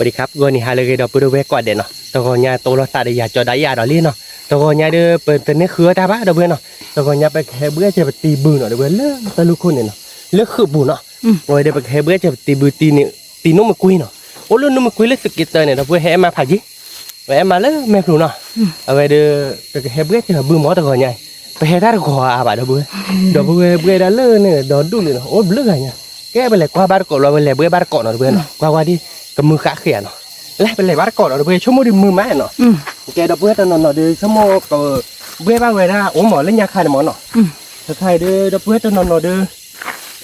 ပဒံခါပဂီၢ်နံၤဟါလၢအဂ့ၤ ဒီပုၢ်ဒီဝဲၢ်ကိးဂၤဒဲးနီၤ, တဂီၤညါတအိၣ်လီၤသးဒီးယၤကၠီဒါယၤဒီးလံနီၤ, တဂီၤညါဒီး ပတန့ၢ်ဃုအီၣ်တၢ်ဘၣ် ဒီပုၢ်ဝဲၢ်နီၤ, တဂီၤညါပကဟဲဘှဲၣ်စၢၤပတံၤဘုနီၤ ဒီပုၢ်ဝဲၢ် လၢတၢ်လူၢ်ခိၣ်န့ၣ်နီၤ, လၢဃုာ်ပူၤနီၤ, အဝဲဒီးပကဟဲဘှဲၣ်စၢၤပတံၤဘုတံၤန့ၣ်, တံၤနိၣ်မကွ့နီၤ, အိၣ်လၢနိၣ်မကွ့လၢသုးက့တၢန့ၣ် ဒီပုၢ်ဝဲၢ် ဟဲအဲၣ်မါဖးယံၤ, ပအဲၣ်မါလၢမဲာ်ဖျိနီၤ, အဝဲဒီး ပကဟဲဘှဲၣ်စၢၤဘုမ့ၢ်တဂီၤညါ, ပဟဲတၢ်တဂီၤအါဘၣ် ဒီပုၢ်ဝဲၢ်, ဒီပုၢ်ဝဲၢ်ဘှဲၣ်ဒၣ်လၢန့ၣ် ဒီဒူၣ်လံနီၤ အိၣ်ဘျုးဂၤညါ, ကဲပလဲၤကွၢ်ဘၣ်တကိးလီၤ ပလဲၤဘှဲၣ်ဘၣ်တကိးနီၤ ဒီပုၢ်ဝဲၢ်နီၤ, ကွၢ်ကွၢ်ဒ် ကမုာ်ဃာ်ဃ့ဧါနီၤ, လၢပလဲၤဘၣ်တကိးနီၤ ဒီပုၢ်ဝဲၢ် ဆိကမိၣ်ဒ်မုာ်မးနီၤ, ကဲဒီပုၢ်ဝဲၢ်တနီၤနီၤဒီး ဆိကမိၣ်ကဘှဲၣ်ဘၣ်ဝဲဒၣ်အိၣ်မးလၢညါခါန့ၣ်မးနီၤ, တခါအံၤဒီး ဒီပုၢ်ဝဲၢ်တနီၤနီၤဒီး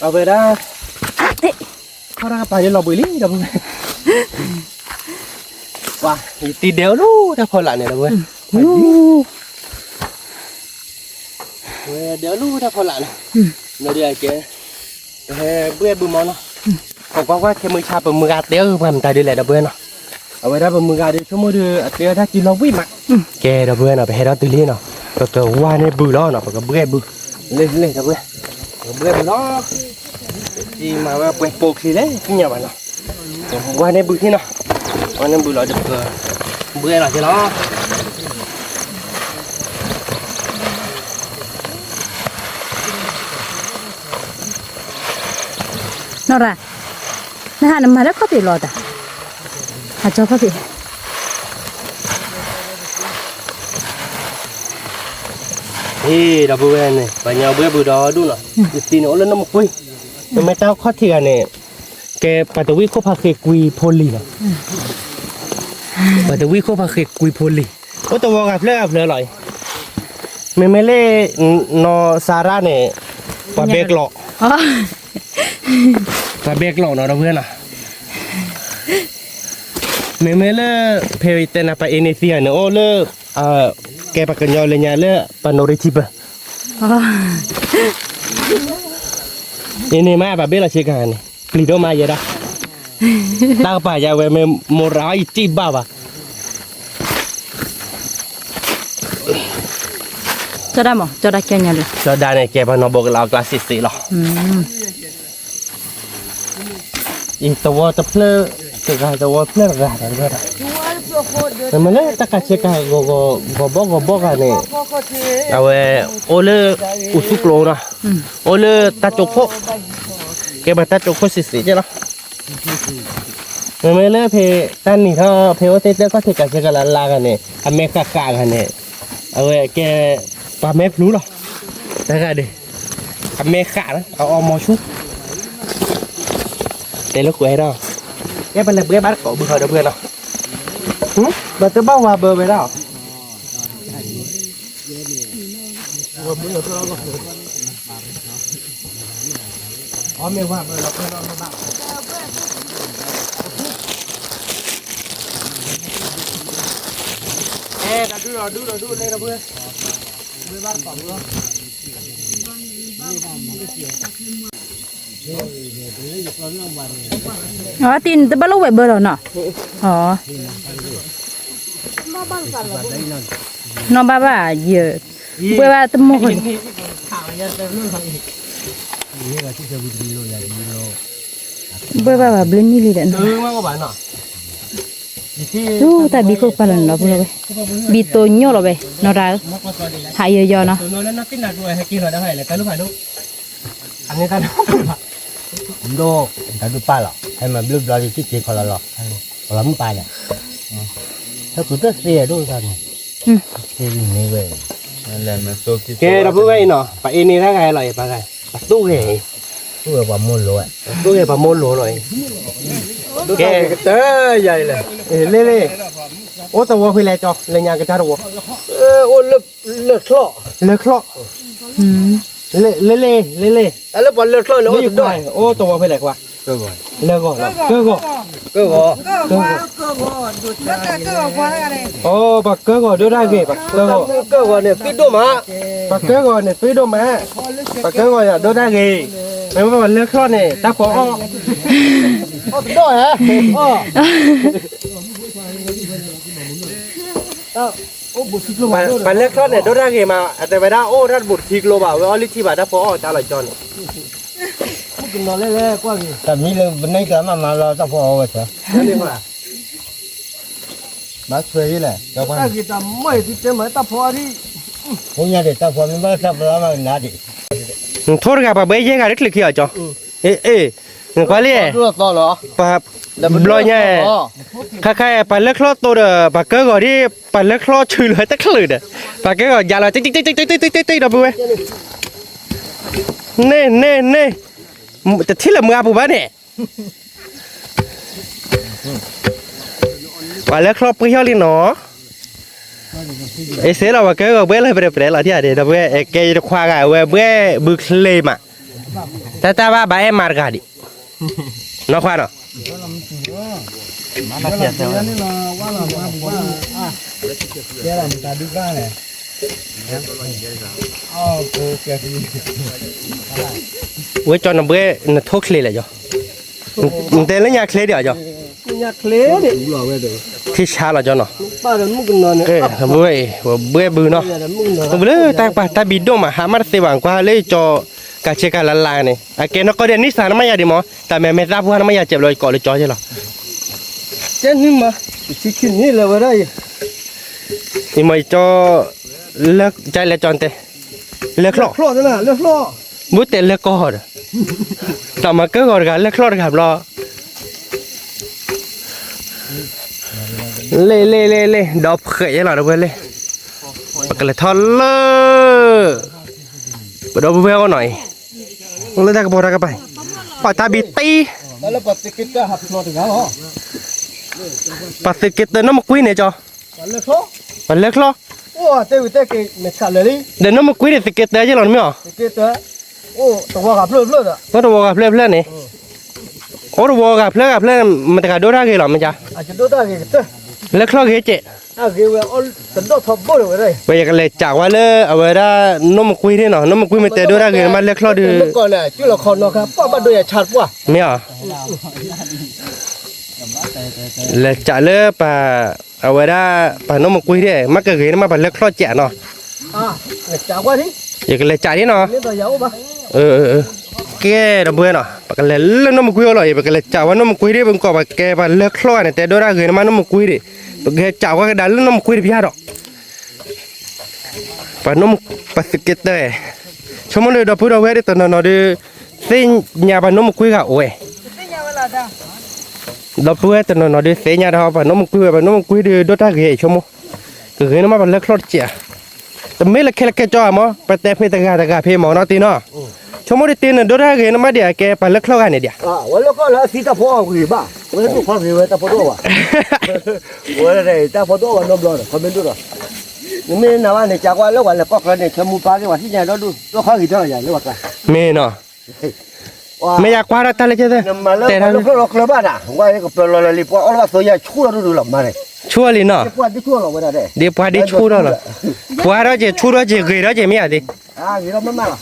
အဝဲဒၣ် ထီၣ်တၢ်ကပၤယလီၤဘှံးလံ ဒီပုၢ်ဝဲၢ်, ပှၤ ယတံၤဒဲးအိၣ်လၢတၢ်ဖီလာ်န့ၣ် ဒီပုၢ်ဝဲၢ်, ဝဲဒဲးအိၣ်လၢတၢ်ဖီလာ်န့ၣ်, လီၤဒုးအကဲ ပဟဲဘှဲၣ်ဘုမ့ၢ်နီၤ, ပကွၢ်ကွၢ်ခဲမုၢ်ဆါ ပမုၢ်ဂၤတဲအၢပှၤမတၤဒ်လဲၣ် ဒီပုၢ်ဝဲၢ်နီၤ, အဝဲဒၣ်ပမုၢ်ဂၤဒီး ဆိကမိၣ်ဒီး အတဲအၢတၢ်စုလီၤဝံၣ်မး, ကဲ ဒီပုၢ်ဝဲၢ်နီၤ ပဟဲထီၣ်တုၤလံနီၤ, ပကဝါန့ၢ်ဘုလီၤနီၤ ပကဘှဲၣ်ဘု, လ့လ့ ဒီပုၢ်ဝဲၢ်, ပကဘှဲၣ်ဘုလီၤ, တံၤမၤဝဲပှဲၤပိာ်ချံလဲၣ် သ့ၣ်ညါဘၣ်နီၤ, ဝါန့ၢ်ဘုထံနီၤ, ဝါန့ၢ်ဘုလီၤဒီးပကဘှဲၣ်လီၤက့ၤလီၤ နီၢ်ရၢ်, နဟးနမၤလၢခီၣ်ဖံးလီၤတၢ်, ဟးကၠီခီၣ်ဖံး, ဟ့ၣ် ဒီပုၢ်ဝဲၢ်န့ၣ် ပှၤညီဘှဲၣ်ဘုဒီဒူၣ်နီၤ, ယတံၤန့ၣ်အိၣ်လၢနီၢ်မကွ့, မ့ၢ်တၢ်ခီၣ်ထံးဂၤန့ၣ်, ကဲပှၤတဝံၣ်ခိၣ်ဖးဃ့ကွံဖိလံၤနီၤ, ပှၤတဝံၣ်ခိၣ်ဖးဃ့ကွံဖိလံၤ, အိၣ်တဝီဂၤဖျၢၣ်ဂၤဖျၢၣ်လီၤအံၤ, မ့မ့ၢ်လၢ နီၢ်စၤရါန့ၣ်, ပှၤဘဲကျိး ပှၤဘဲကျိးနီၤ ဒီပုၢ်ဝဲၢ်နီၤ, မ့မ့ၢ်လၢ ဖဲတဲနၤပှၤအ့န့ၢ်သံဂၤန့ၣ် အိၣ်လၢ ကဲပှၤကညီလၢညါလၢ ပှၤနိရံထံပၢၢ်, အ့န့ၢ်မး ပှၤဘ့ၣ်လီၤဆ့ကၤန့ၣ် ပျံၤဒိၣ်မးယဲဒၣ်, တၢ်ကပၤယဝဲမ့ၢ်မိၢ်ရၤအီၤယတံၢ်ဘၣ်ဘၣ် ကၠီဒါမး ကၠီဒါကၠီညါလံ, ကၠီဒါန့ၣ် ကဲပှၤနီၢ်ဘိကလါအကျါစ့ၢ်စ့ၢ်လီၤ, အံၤသဝီတဖျၢၣ်, တဂၤသဝီဖျၢၣ်တဂၤဒီး, မ့မ့ၢ်လၢတၢ်ကးဆ့ကၤ ဂီၤဘီၣ်ဂီၤဘီၣ်ဂၤန့ၣ်, အဝဲ အိၣ်လၢ အူသူကျိနီၤ, အိၣ်လၢတၢ်ကၠိခိၣ်, ကဲပှၤတၢ်ကၠိခိၣ်စ့ၢ်စ့ၢ်ကဲလီၤ, မ့မ့ၢ်လၢဖဲ တၢ်နံၤထီၣ်ဖဲအိၣ်သ့ၣ်တၢ်ခီၣ်ထံးကးဆ့ကၤလၢ်လၢ်ဂၤန့ၣ် အမဲာ်ဃးဃးဂၤန့ၣ်, အဝဲကဲ ပှၤမဲာ်ဖျိလီၤ, တဂၤဒီး အမဲာ်ဃးလီၤ အအီၣ်မီၤဆူၣ်, တဲလၢကွဲးဒီး, ကဲပလဲၤဘှဲဘၣ်တကိးဘုဃီဒီပုၢ်ဝဲၢ်နီၤ, ဘၣ်တဘၣ်ဝါဘၢဝဲဒၣ်, အီၣ်မ့ၢ်ဝါဘၢလီၤဖဲလီၤလီၤဘၣ်, အဲဒုးဒုးဒုးန့ၣ်ဒီပုၢ်ဝဲၢ်, ဘှဲဘၣ်တကိးဘုဃီ အတံၤနတဘၣ်လၢဝဲၢ်ဘၢလီၤနီၤ, အ, နီၢ်ဘၣ်ဘၣ်ယ, ဘှဲဘၣ်တမိၢ်ဃီ, ဘှဲဘၣ်ဘၣ်ဘျုးနံၣ်လံဒီး, တူၢ်တၢ်ဘံခိၣ်ပာ်လီၤနီၤလီၤပူၤလီၤဝဲ, ဘံတိၢ်ညိၣ်လီၤဝဲ, နီၢ်တၢ်ဧၢ, ဟးယီၤယီၤနီၤ ဒိၣ်, တၢ်ဒုးပာ်လီၤ, ဟဲမၤဘျုးဘျီဒ်ထံၣ်က့ၤခီလီၤလီၤ, လီၤမုၢ်ပၢ်လဲၣ်, ဟဲကုၤတၢ်သ့ဒိၣ်တၢ်န့ၣ်, သ့န့ၢ်ဝဲ, ကဲဒီပုၢ်ဝဲၢ်အံၤနီၤ ပှၤအ့န့ၢ်တၢ်ဂၤလီၤအံၤ ပှၤဂၤ, ပှၤသိၣ်ဂဲၤအံၤ, သိၣ်ဂဲၤပှၤမိၢ်လိၤ, သိၣ်ဂဲၤပှၤမိၢ်လိၤလီၤအံၤ, ကဲ, တၢ်ယၤအံၤလဲၣ်, လ့လ့, အိၣ်သဝီဖဲလဲၣ်ကၠီ လၢညါကတၢၢ်တဝီ, အိၣ်လၢချီၣ်, လၢချီၣ်, လ့လ့, လ့လ့, လၢပှၤလၢချီၣ်န့ၣ် အိၣ်တဒိၣ်, အိၣ်သဝီဖဲလဲၣ်ကွၢ်, လၢဂီၤ, ကၢဂီၤ, ကၢဂီၤ, အိၣ်ပှၤကၢဂီၤဒိၣ်တၢ်ဂ့ၤ, ပှၤကၢဂီၤ, ကၢဂီၤန့ၣ်သံဒိၣ်မး, ပှၤကၢဂီၤန့ၣ်သံဒိၣ်မး, ပှၤကၢဂီၤယၤဒိၣ်တၢ်ဂ့ၤ, မ့မ့ၢ်ပှၤလၢချီၣ်န့ၣ် တၢ်ဖိအီၣ်, အီၣ်တဒိၣ်ဧါ, ပှၤလၢချီၣ်န့ၣ်ဒိၣ်တၢ်ဂ့ၤမး အတဲဝဲဒၣ်အိၣ်တၢ်တဘူးတထံကျိဘၣ် ဝဲအီၣ်လၢထံဘၣ် တၢ်ဖိအီၣ်တၢ်လီၤကၠီန့ၣ်, တၢ်မံလၢပနံၣ်ကျါမးမးလီၤ တၢ်ဖိအီၣ်ဝဲသၢ, န့ၣ် ဘၣ်ဆွဲယလဲၣ်, တၢ်ဂ့ၤတၢ်မီၢ်အံၤ သုတဲမၤတၢ်ဖီအါဒံး, ဖိညါဒံး တၢ်ဖီမ့ၢ်ဘၣ်တၢ်ဖီမၤကနါဒံး, နထိတဂၤပှၤဘှဲယဲၢ်ဂၤတချုးခံအီၤကၠီ, အ့ အ့ နကွၢ်လံ, ပှၤဘျီညါ, ခါခါ ပှၤလၢချီၣ်တိဒီး ပှၤကၢဂီၤဒ် ပှၤလၢချီၣ်ဆူၣ်လီၤတချုးဒီး, ပှၤကၢဂီၤယါလီၤ တ့တ့တ့တ့တ့တ့ဒီပုၢ်ဝဲၢ်, န့ၣ်န့ၣ်န့ၣ်, တထံၣ်လၢမုၢ်အပူၤဘၣ်န့ၣ် ပှၤလၢချီၣ်ပှ့ၤဟီၣ်လံနီၤ, အ့စ့လီၤ ပှၤကၢဂီၤဘှဲလၢပှဲၤပှဲၤလီၤဒ်န့ၣ် ဒီပုၢ်ဝဲၢ် ကဲယတခွါဂၤ အဝဲဘှဲဘုချ့မး, တၢ်တၢ်ဘၣ်ဘၣ်အဲၣ်မၤတဂၤဒံး, နီၢ်ခွါနီၤ ဝဲကၠီနဘှဲနထိၣ်ချ့လဲၣ်ကၠီ, နတဲလၢညါချ့ဒံးအီၤကၠီ, ထံဆါလီၤကၠီနီၤ, ဝဲဘှဲဘုနီၤ, ဘှဲဘုလၢတၢ်ပာ်တၢ်ဘံဒိၣ်မး ဟးမးတသ့ဘၣ် ကွၢ်လၢကၠီ, ကးဆ့ကၤလၢ်လၢ်န့ၣ် အကဲနီၢ်ကီၢ်ဒဲးနံၣ်စၢ်နမ့ၢ်ယၤဒံးမး တၢ်မဲာ်မဲာ်သၣ်ပှၢ်နမ့ၢ်ယၤကဲးဘျီ ယကိးလၢကၠီယဲလီၤ, ကဲနံၣ်မး, တဆံခံနံၣ်လၢဝဲဒၣ်အံၤ, အံၤမးယကၠီ, လၢကၠီလဲၤကၠီတဲ လၢချီၣ်, လၢချီၣ်, ဘူးတဲလၢကီၢ်ဒီး, တၢ်မၤကၢဂီၤတဂၤလၢချီၣ်တဂၤဘျီ, လ့လ့လ့လ့ ဒီဖှဲးယဲလီၤဒီပုၢ်ဝဲၢ်လ့, ပကလဲၤထီၣ်လၢ, ပဒီပုၢ်ဝဲၢ်အိၣ်နီၤအံၤ, လၢတၢ်ကပီၤတၢ်ကပၤ, ပှၤတၢ်ဘံတံၢ်, ပှၤသုးက့တၢနီၢ်မကွံန့ၣ်ကၠီ, ပှၤလၢချီၣ်, ဒီးနီၢ်မကွံန့ၣ် သုးက့တၢယဲလီၤနမ့ၢ်အီၤ, အိၣ်တဝီဂၤဖျၢၣ်ဖျၢၣ်န့ၣ်, အိၣ်တဝီဂၤဖျၢၣ်ဖျၢၣ်န့ၣ်, မတဂၤဒိတၢ်ဂ့ၤလီၤ မ့ၢ်ကါ, လၢချီၣ်ဂ့ၤကဲး, ဝဲယကလဲၤကးဝဲလၢအဝဲဒၣ်နီၢ်မကွံန့ၣ်နီၤ, နီၢ်မကွံမ့ၢ်တဲဒိတၢ်ဂ့ၤ နမ့ၢ်လၢချီၣ်ဒီး, မ့ၢ်အီၤ လဲၤကးလၢပှၤ, အဝဲဒၣ်, ပှၤနီၢ်မကွံဒၣ် မ့ၢ်ကဂ့ၤန့ၣ်မ့ၢ်ပှၤလၢချီၣ်ကးနီၤ, ယကလဲၤကးဒ်နီၤ, ကဲဒီပုၢ်ဝဲၢ်နီၤ ပကလဲၤလၢနီၢ်မကွံအိၣ်လီၤအံၤ ပကလဲၤကးဝဲနီၢ်မကွံဒၣ် ပကကိးပှၤကဲပှၤလၢချီၣ်ဂၤန့ၣ် တဲဒိတၢ်ဂ့ၤန့ၣ်မ့ၢ်နီၢ်မကွံဒၣ်, ပကကးဝဲကဒါလၢနီၢ်မကွံတပျၢ်ဒီး ပှၤနီၢ်မ, ပှၤသုးက့တၢ, ဆိကမိၣ်ဒီး ဒီပုၢ်ဒီဝဲၢ်ဒ်တနီၤနီၤဒီး, သ့ၣ်ညါပှၤနီၢ်မကွံဂၤအိၣ်ဝဲ, ဒီပုၢ်ဝဲၢ်တနီၤနီၤဒီး သ့ၣ်ညါဒီးပှၤနီၢ်မကွံဝဲ ပှၤနီၢ်မကွံဒီး ဒိၣ်တၢ်ဂ့ၤဆိကမိၣ်, ကဂ့ၤန့ၣ်မ့ၢ်ပှၤလၢချီၣ်တကး, တမ့ၢ်လၢခဲလၢာ်ခဲဆ့မး ပတဲဖဲတဂၤတဂၤဖဲမ့ၢ်နီၤတ့ၢ်နီၤ, ဆိကမိၣ်ဒ်တ့ၢ်န့ၣ် ဒိၣ်တၢ်ဂ့ၤန့ၣ်မ့ၢ်ဒ်အကဲပှၤလၢချီၣ်ဂၤန့ၣ်ဒံး, ဝဲလၢကီၢ်လၢအသံတၢ်ဖိအီၣ်ဂ့ၤဘၣ်, ဝဲတၢ်ဖိတအိၣ်ဘၣ်, ဝဲတၢ်ဖိတအိၣ်ဘၣ်နီတဘျီဒီး ခီမ့ၢ်ဒိၣ်ဒီး, နမ့ၢ်နၤဘၣ်န့ၣ် ကးကွၢ်လၢပှၤလဲၤကီၢ်ချၢန့ၣ် ဆၢမူပါက့ၤ ပှၤသ့ၣ်ညါဒီဒူၣ် ဒိၣ်ခီဂ့ၤထီၣ်ယၤလၢပှၤကျါ, မ့ၢ်နီၤ, မ့ၢ်ယကွၢ်ထီၣ်တၢ်လၢကဲ, တဲတၢ်လၢကျီၢ်ချၢဘၣ်ဒၣ် ဝဲကပၢၤလီၤလၢလံ ပှၤအီၣ်လၢဘၣ်သိယၤဆူၣ်ထီၣ်ဒိၣ်ဒိၣ်လီၤမးန့ၣ်, ဆူၣ်လံနီၤ, ဒ်ပှၤဒ်ဆူၣ်ထီၣ်လီၤ, ပှၤဒီးကဆူၣ်ထီၣ်ကဂ့ၤထီၣ်ကမ့ၢ်ဧါသ့ၣ်,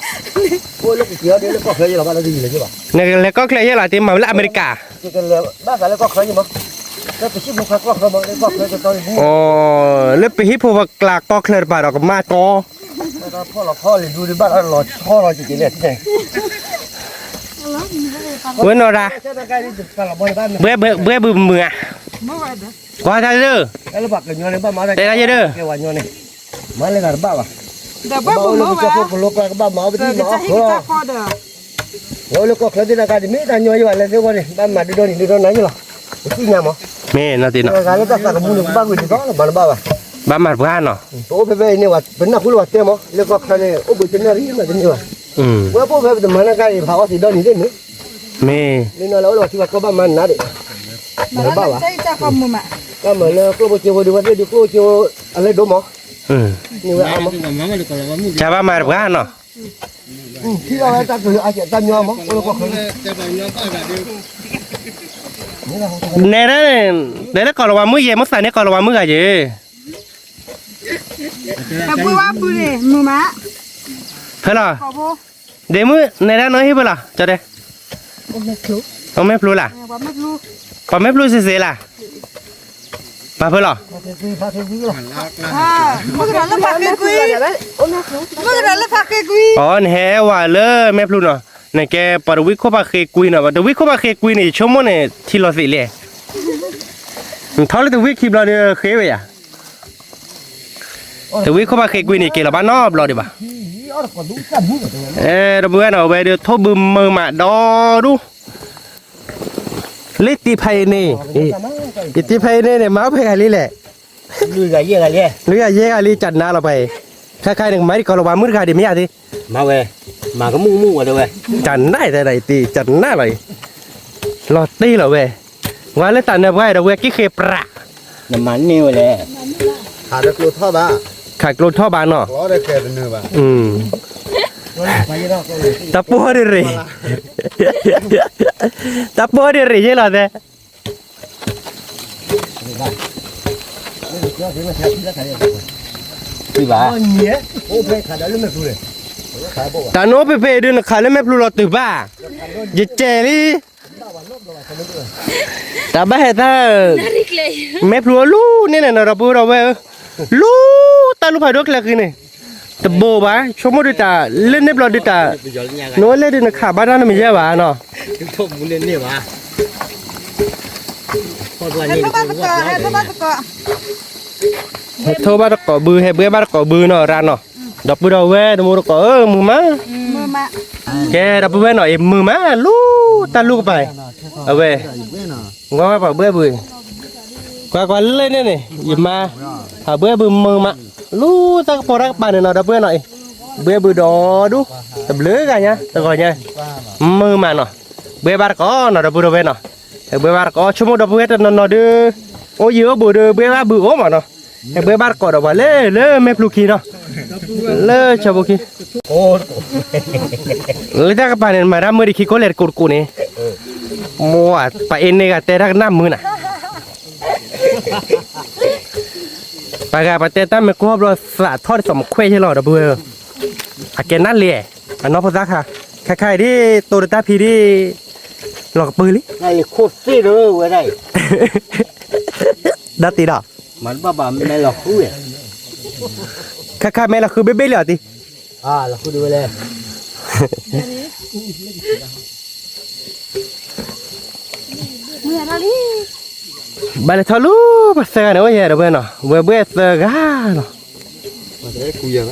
နကလဲၤကီၢ်ချၢယဲလီၤတ့ၢ်မးလၢအမဲရကၤ, လၢပဟံၣ်ဖိပကျါကီၢ်ချၢတပၤဒီးကမၣ်တီ ဝဲနီၤဒၣ်, ဘှဲဘုမုာ်ဧါ, ကွၢ်တၢ်ဒၢ, တဲတၢ်ယဲဒၢ, ဝဲလၢကီၢ်ချၢသ့ၣ်တခါန့ၣ် မ့ၢ်တၢ်ညီယဲဘၣ်လဲၤသ့ၣ်ဝဲန့ၣ် ဘၣ်မၤဒုဒီနံၤဒုဒီနၤယဲလီၤ, ပသ့ၣ်ညါမး, မ့ၢ်နီၤတ့ၢ်နီၤ, ဂၤလၢတၢ်သးကမူန့ၣ် ကဘၣ်ဂုာ်ဒ်သိးလီၤ မၤတဘၣ်ဘၣ်, ဘၣ်မၤတပှၢ်နီၤ, ပအိၣ်ဖဲဖဲအံၤန့ၣ် ပနၢ်ဟူလၢပှၤတဲမး လၢကီၢ်ချၢန့ၣ် အိၣ်ဘှံးတနၢ်ရံၣ်မးတန့ၢ်ဘၣ်, ပဝဲပအိၣ်ဖဲပတမၤနၢ်ကါအံၤ ပဟးအီသံးဒီနံၤသ့ၣ်န့ၣ်, မ့ၢ်, လၢနီၤလၢအိၣ်လၢပှၤထံပှၤကီၢ်ဘၣ်မၤနးဒံး, မၤတဘၣ်ဘၣ်, ဘၣ်မၤလၢကျိၣ်ဖိစ့ဖိဒ်ဝဲသ့ၣ်ဒုးကျိၣ်ဖိစ့ဖိ အလဲဒိၣ်မး, န့ၣ်ဝဲအါမး, ကဘၣ်မၤတပှၢ်နီၤ, ထံၣ်အီၤဝဲတၢ်ကလုာ်အါကဲတၢ်ညီမး အိၣ်လၢကီၢ်ချၢန့ၣ်, နဲဒၣ်, တဲလၢကီၢ်လီၤဝါမုၣ်ယဲ မ့ၢ်သးန့ၢ်ကီၢ်လီၤဝါမုၣ်ဂၤယဲ, တဘှံးဝါဘုန့ၣ် မုာ်မး, ဖဲလီၤ, ဒ့မုၣ် နဲဒၣ်နီၢ်ဟံၣ်ဖဲလီၤ ကၠီတဲ, အိၣ်မဲာ်ဖျိလၢ်, ပှၤမဲာ်ဖျိစ့ၢ်စ့ၢ်လၢ်, ပာ်ဖဲလီၤ, မုၣ်ကနီၤလၢဖးဃ့ကွံာ်, မုၣ်ကနီၤလၢဖးဃ့ကွံာ်, အီ နဟဲဝဲလၢမဲာ်ဖျိနီၤ, နကဲပှၤတဝံခိၣ်ဖးဃ့ကွံာ်နီၤ, ပှၤတဝံခိၣ်ဖးဃ့ကွံာ်န့ၣ် ယဆိကမိၣ်န့ၣ် ထံလီၤသ့းလဲၣ် ထီၣ်လၢတဝံၣ်ခံဘျီဒီးဃ့ဝဲယၤ, တဝံၣ်ခိၣ်ဘၣ်ဃ့ကွံာ်န့ၣ် က့ၤလီၤဘၣ်နီတဘျီဒံးဘၣ်. အဲ ဒီပုၢ်ဝဲၢ်နီၤ အဝဲဒီးထိၣ်ဘုမုာ်မးဒီဒူၣ်, လၢတံၤဖးအံၤန့ၣ်, ယတံၤဖးအံၤန့ၣ်န့ၣ် မၤအိၣ်ဖဲဂၤလံလဲၣ်, လွံၢ်ဂၤယဲၢ်ဂၤလံ ကနါလီၤပှၤအံၤ, ခဲခါန့ၣ် ကမၤဒံးကီးလီၤ ပှၤမုၣ်တဂၤဒံးမ့ၢ်ဧါသ့, မၤဝဲ, မၤကမူၣ်ကမူၣ်ဝဲဒၣ်ဝဲ, ကနါတၢ်ဒ်အံၤတံၤ ကနါလီၤအံၤ, လီၤတံၢ်လီၤဝဲ, ဝဲလၢသးနၢၤပှၤအံၤဒီး ဝဲက့ၤဃ့ပြး, နမၤန့ၢ်ဝဲလဲၣ်, ခးကျိထီၣ်ဘၣ်, ခးကျိထီၣ်ဘၣ်နီၤ, တၢ်ပီၢ်ဒ်ရ့ၣ်, တၢ်ပီၢ်ဒ်ရ့ၣ်ယဲလီၤသဲ တၢ်နအိၣ်ဖဲဖဲဒုးနခးလၢမဲာ်ဖျူးလီၤတုၤဘၣ်, ယကဲလံ, တၢ်ဘၣ်ဟဲတၢ်, မဲာ်ဖျူးအလူန့ၣ်န့ၣ်နီၤ ဒီပုၢ်ဒီဝဲၢ်ဧၢ, လူတၢ်လူၢ်ဖးဒိၣ်ကျဲဃံန့ၣ်, တဘိးဘၣ် ဆိကမိၣ်ဒုးတၢ်, လၢန့ၣ်ဘျီဒုးတၢ်, နအိၣ်လဲၣ်ဒုးနခးဘၣ်တၢ်နမ့ၢ်ယဲၢ်ဘၣ်နီၤ ဟဲထိၣ်ဘၣ်တကိးဘု ဟဲဘှဲဘၣ်တကိးဘုနီၤရၤနီၤ, ဒီပုၢ်ဒီဝဲၢ်တမူတကိးဧၢ မုာ်မး, ကဲဒီပုၢ်ဝဲၢ်နီၤ အံၤမုာ်မး လူတၢ်လူၢ်ကပၤ, အဝဲ, ဝဲဝဲပှၤဘှဲဘု, ကွၢ်ကွၢ်လၢန့ၣ်န့ၣ် ယမါ, အဘှဲဘုမုာ်မး, လူတၢ်ကပီၤတၢ်ကပၤန့ၣ်နီၤ ဒီပုၢ်ဝဲၢ်နီၤအံၤ, ဘှဲဘုဒီဒူၣ်, တဘျုးဂၤညါ တဂီၤညါ, မုာ်မးနီၤ, ဘှဲဘၣ်တကိးနီၤ ဒီပုၢ်ဒီဝဲၢ်နီၤ, ဘှဲဘၣ်တကိး ဆိကမိၣ်ဒီပုၢ်ဝဲၢ်တနီၤနီၤဒုး, အိၣ်ယံၤအိၣ်ဘူးဒုး ဘှဲဘၣ်ဘုအိၣ်မးနီၤ, ဟဲဘှဲဘၣ်တကိးဒီးပှၤလၢလၢမဲာ်ဖျူးခံနီၤ, လၢဆၢဖိခံ, လၢတၢ်ကပၤန့ၣ် မၤတၢ်မုာ်ဒံးခံကိးလဲၣ်တကိးတကိးန့ၣ်, မ့ၢ်ပှၤအ့န့ၢ်ဂၤတဲတၢ်ကနၣ်မုာ်နၤ ပှၤဂၤပှၤတဲတၢ်မ့ၢ်ကီၢ်ဘျီသးထီၣ်ဒ်သိးမခွဲးယဲလီၤ ဒီပုၢ်ဝဲၢ်ဧၢ, အကဲနၣ်လံ, အနီၢ်ဖိသၣ်ခါ, ခဲခါအံၤဒ် တိၢ်တတၢ်ဖံးဒ်, လီၤကပၢၢ်လံ, ဒၣ်တံၢ်ဒီး, ခဲခါမ့ၢ်လီၤဃုဘ့ၣ်ဘ့ၣ်လံအီၤတံၢ် ဘၣ်လဲၤထီၣ်လူၤပှၤသၢဂၤန့ၣ် အိၣ်ယဲဒီပုၢ်ဝဲၢ်နီၤ ဝဲဘှဲသၢဂၤနီၤ,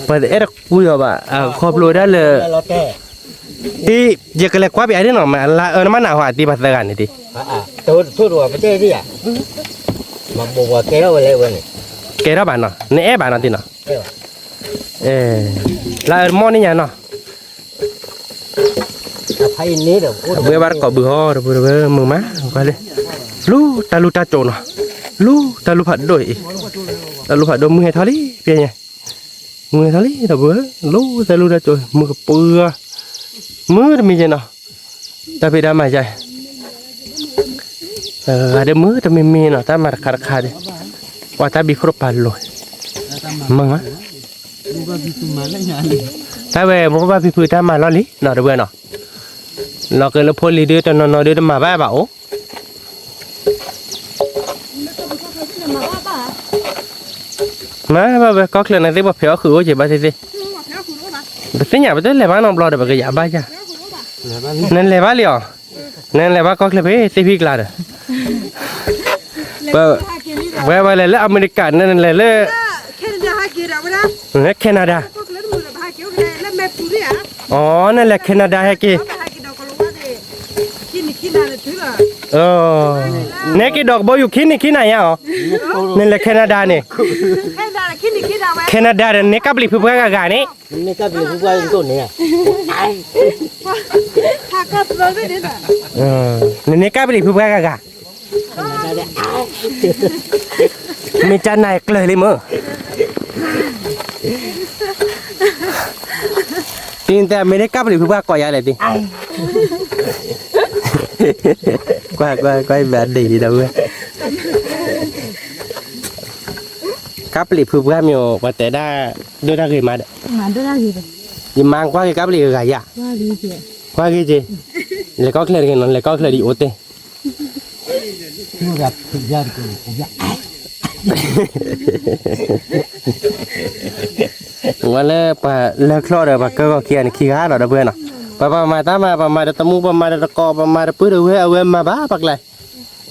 ပှၤတအဲၣ်တကူယီၤဘၣ် အခီဖျိဒၣ်လၢ, တံၢ်, ယကလဲၤကွၢ်ပယၤဒ်နီၤ မ့ၢ်လါအၢနမ့ၢ်နၢ်ဟူအတံၢ်ပှၤသၢဂၤန့ၣ်တံၢ်, ကဲထီၣ်ဘၣ်နီၤ နအဲၣ်ဘၣ်နီၤတံၢ်နီၤ, လါအၢတမီၢ်န့ၣ်ညါနီၤ ဘှဲဘၣ်တကိးဘုဟီ ဒီပုၢ်ဒီဝဲၢ်မုာ်မး ကွၢ်လံ, လူတၢ်လူၢ်တၢ်ကၠိနီၤ, လူတၢ်လူၢ်ဖးဒိၣ်အံၤ, တၢ်လူၢ်ဖးဒိၣ်မုၢ်ဟဲထီၣ်လံ ဖဲညါ, မုၢ်ဟဲထီၣ်လံ ဒီပုၢ်ဝဲၢ် လူတၢ်လူၢ်တၢ်ကၠိ မုၢ်ကပၢၤ, မုၢ်တမံၤယဲနီၤ, တၢ်ဖံးတၢ်မၤယါ ဂၤဒ်မုၢ်တမံၤမံၤနီၤ တၢ်မၤတခါတခါဒ်, ပှၤတၢ်ဘံခိၣ်တပၤလိၤ, မုာ်မး, တၢ်ဝဲမိၢ်ဘၣ်ဖံဖုတၢ်မၤလီၢ်လံနီၤ ဒီပုၢ်ဝဲၢ်နီၤ, လီၤက့ၤလၢဖိလံၤဒုးတနီၤနီၤဒုးတမၤဘၣ်ဘၣ်အိၣ် မၤဘၣ်ဝဲကီၢ်ချၢန့ၣ်သ့ၣ်ပှၤဖဲးအီၣ်ဃုာ်အိၣ်က့ၤဘၣ်သ့ၣ်သ့ၣ်, ပသ့ၣ်ညါပတလဲၤဘၣ်နီတဘျီဒီး ပကယၤဘၣ်ယၤ, နလဲၤဘၣ်လံအီၤ, နလဲၤဘၣ်ကီၢ်ချၢဖဲသ့ၣ်ဖံကျါဒီး, ပဝဲပှၤလဲၤလၢအမဲရကၤ နလဲၤလၢ, လၢ Canada, အီ နလဲၤ Canada ဟဲက့ၤ နက့ၤဒီးကဘီယူၤခံနံၤခံနၤညါအီၤ, နလဲၤ Canada န့ၣ်, Canada ဒီးန့ၢ်ကပလံၤဖုပှၢ်ဂၤဂၤန့ၣ်, နန့ၢ်ကပလံၤဖုပှၢ်ဂၤဂၤ, မ့ၢ်ကနၤကျၢၤလံမ့ၢ် တံၢ်တဲမ့ၢ်န့ၢ်ကပလံၤဖုပှၢ်ကိးယါလဲၣ်တံၢ်, ကွၢ်ကွၢ်ကွၢ်ဘၣ်ဒံးဒီးဝဲ, ကပလံၤဖုပှၢ်မ့ၢ်အိၣ် ပှၤတဲဒၣ်, ဒိၣ်တၢ်ဂ့ၤမးဒီး, ယမါကွၢ်က့ၤကပလံၤဂၤယါ, ကွၢ်က့ၤက့ၤ, လဲၤကီၢ်ချၢတဂ့ၤနီၤ လဲၤကီၢ်ချၢဒ်အိၣ်တ့ၢ် ဝဲလၢပှၤလၢချီၣ်ဒီးပှၤကၢဂီၤခံဂၤန့ၣ်ခံဂၤလီၤ ဒီပုၢ်ဝဲၢ်နီၤ, ပှၤပှၤမၤတၢ်မၤ ပှၤမၤဒီးတမူ ပှၤမၤဒီးတကိး ပှၤမၤဒီးပုၢ်ဒီးဝဲၢ် အဝဲမၤဘၣ်ပှၤကျါ,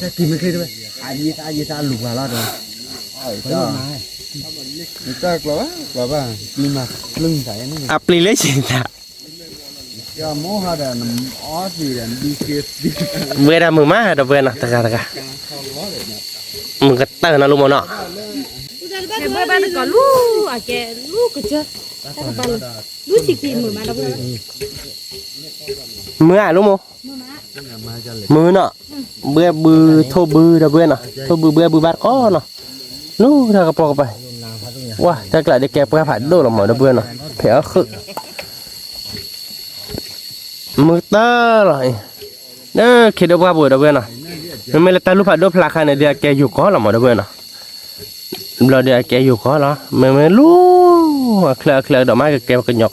က့ၤမ့ၢ်ချ့တဝဲ, အယ့သးယ့သးလူၤပှၤလီၤဒီး, နတၢ်ကျီဘၣ်ကျီဘၣ်, ပျံၤမၤပျံၤသး, အပျံၤလၢယသး, ဝဲဒၣ်မုာ်မးဒီးပှဲၤနီၤ တဂၤတဂၤ, မုာ်ကတၢၢ်နီၤ လူမၢ်နီၤ, ဘှဲဘၣ်တကိးလူၤ အကဲလူၤကစၢၢ်, လူၤဆံးခံမုာ်မးဒီးပှဲၤ, မုာ်ဧါလူမၢ်, မုာ်နီၤ, ဘှဲဘုထိၣ်ဘုဒီးပှဲၤနီၤ, ထိၣ်ဘုဘှဲဘုဘၣ်တကိးနီၤ, လူၤတၢ်ကပိာ်ကပၤ, ဝဲတၢ်ကျးဒ်ကဲပှၢ်ဖးဒိၣ်လီၤမၢ်ဒီးပှဲၤနီၤ, ဖဲအီၣ်ဃုာ် မုာ်တၢၢ်လီၤ, ဒီးခ့ဒိၣ်ပှၢ်ပူၤဒီးပှဲၤနီၤ, မ့မ့ၢ်လၢတၢ်လူၤဖးဒိၣ်ဖျါခါန့ၣ် ဒ်အကဲယိၤကီၢ်လီၤမၢ်ဒီးပှဲၤနီၤ, ဘျီဒီးအကဲယိၤကီၢ်လီၤ, မ့မ့ၢ်လူၤ အချၢအချၢဒီးမးကကဲပှၤကညီကီၢ်,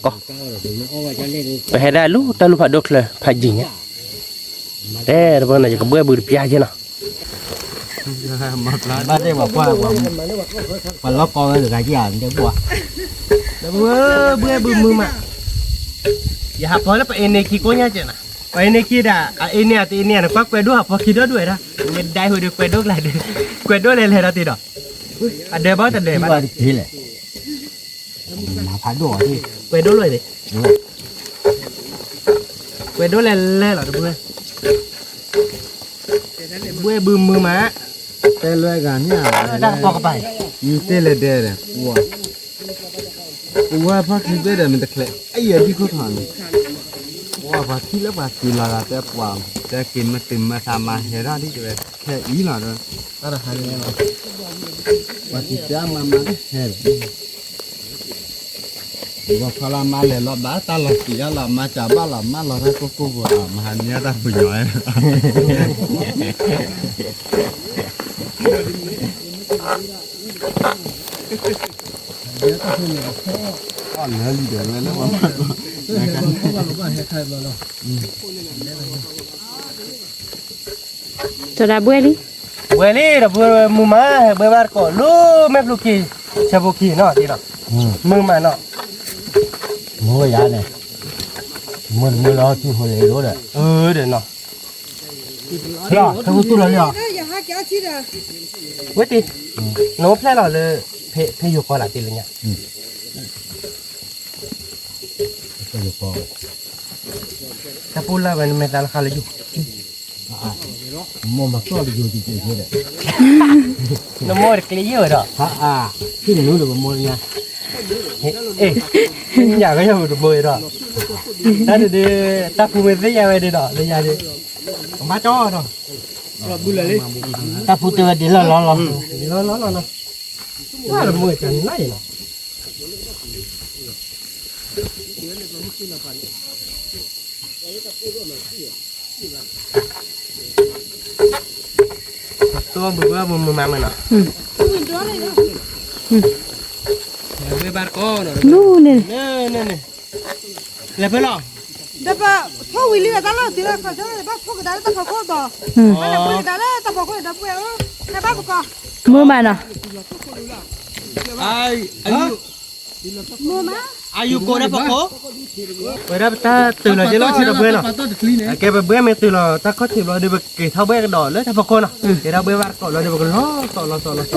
ပဟဲဒၣ်လူၤတၢ်လူၤဖးဒိၣ်ချၢဖးယံၤညါ, တဲဒီးပှဲၤနီၤ ယကဘှဲဘုတပျၢ်က့နီၤ ဘၣ်သ့ၣ်ပှၤကွၢ်, ပှၤလီၤကီဝဲတဂၤက့ၤဧါ, တဲဘှဲ, ဘှဲဘုမုာ်မး, ယဟးဖီလၢပအ့န့ၢ်ခံကိးညါကဲနီၤ, ပအ့န့ၢ်ခံဒၣ်, အအ့န့ၢ်အတအ့န့ၢ်န့ၣ် ကွၢ်ကွဲးဒိၣ်ဟးဖီခံဒီဒွဲၣ်ဒၣ်, မ့ၢ်ဒၣ်ဟူဒီးကွဲးဒိၣ်ကျါဒီး, ကွဲးဒိၣ်လဲၤလဲၤဒီးတ့ၢ်ဒီး, အဒဲးဘၣ်တဒဲးဘၣ်, ကွဲးဒိၣ်လဲၤလဲၤလီၤတဘှဲ, ဘှဲဘုမုာ်မး, တဲလွဲဂၤန့ၣ်, တၢ်ကပိာ်ကပၤ, မ့ၢ်တဲလဲၤဒဲးဒီး, ပဝဲဖီခံဘ့ၣ်ဒီးမ့ၢ်တချဲး, အယဲၢ်ဒ်ခိၣ်ထီၣ်န့ၣ်, ပှၤထံၣ်လၢပှၤတုၤလီၤဂၤတဲပှၤ, တဲက့ၤမ့ၢ်တုၤမ့ၢ်သးမၤဟဲထီၣ်ဒ်တဲဝဲ, ခဲအံၤလီၤဒီး, တၢ်တဟါန့ၣ်လီၤ, ပှၤတုၤတဲမၤမၤတဟဲဒီး ပှၤဖီလာ်မၤလဲၤလီၤဘၣ်တၢ်လီၤတံၢ်အါလီၤ မၤစၢၤဘၣ်လီၤ မၤလီၤတၢ်ကိၢ်ကိၢ်ပူၤလီၤ မဟါန့ၣ်တၢ်ပူၤညီ, အီၣ်လၢလံဒီးဝဲလၢပှၤမၤ, တဒၣ်ဘှဲလံ, ဘှဲလံဒီးဘှဲမုာ်မး ဟဲဘှဲဘၣ်တကိး လူၤမဲာ်ဖျိခံ, ဆၢဖိခံနီၤ တ့ၢ်နီၤ, မုာ်မးနီၤ, မုာ်ယၤန့ၣ်, မုာ်တမုာ်လီၤ ထံၣ်ဖိလ့ၤဒိၣ်ဒီး, အၢဒီးနီၤ, ဝဲတ့ၢ်, နအိၣ်ဖျဲၣ်လီၤလၢ, ဖဲယိၤကီၢ်လၢတ့ၢ်လၢညါ, တၢ်ပူၤလၢ်ဝဲနမဲာ်သးလၢဃါလၢယိၤ, မိၢ်မၤကီၢ်တယိၤတယိၤဒီး, နမိၢ်တကျ့ယဲၢ်ဝဲဒီး, ဟါအါထံၣ်နူတကမိၢ်လၢညါ, အ့ၣ်, ညၣ်ကယီၢ်မုၢ်တမိၢ်ဒီး, တၢ်ဒ်, တၢ်ပူၤမ့ၢ်သ့ၣ်ညါဝဲဒ်ဒီး လၢညါဒ်, ကဘၣ်ကၠီဒီး, တၢ်ပူၤတဲဝဲဒ်လီၢ်လီၢ်လီၤ, ဒ်လီၢ်လီၢ်လီၤနီၤ, ဝဲတမိၢ်တနၢ်အံၤလီၤ တိၢ်ဘုဘၣ်မုာ်မုာ်မးမးနီၤ, ဝဲဘၣ်တကိးနီၤ, န့ၣ်, လဲၤဖဲလီၤ, ဒီးပထိၣ်ဝံၤလံဒီးတၢ်လီၢ်တုၤလၢခီၣ်ဆၢဘၣ်ထိၣ်ကဒါလၢတၢ်ဖီခိၣ်ဒီး, ဘၣ်လၢပှဲၤကဒါလၢတၢ်ဖီခိၣ်ဒီးပှဲၤ, ဟဲဘၣ်ပကီၢ်, မုာ်မးနီၤ မုာ်မး, အယူကိးဒၣ်ဖီခိၣ်, ဝဲဒၣ်ပတၢ်တုၤလီၤက့ၤလီၤဒီးဘှဲနီၤ, အကဲပဘှဲမ့ၢ်တုၤလီၤတၢ်ခီၣ်ထံးဘျီဒီးပက့ၤထီၣ်ဘှဲကဒီးလၢတၢ်ဖီခိၣ်နီၤ, က့ၤထီၣ်ဘှဲဘၣ်တကိးလီၤဒီးပကလီၤစီၣ်လီၤစီၣ်လီၤစီၣ်,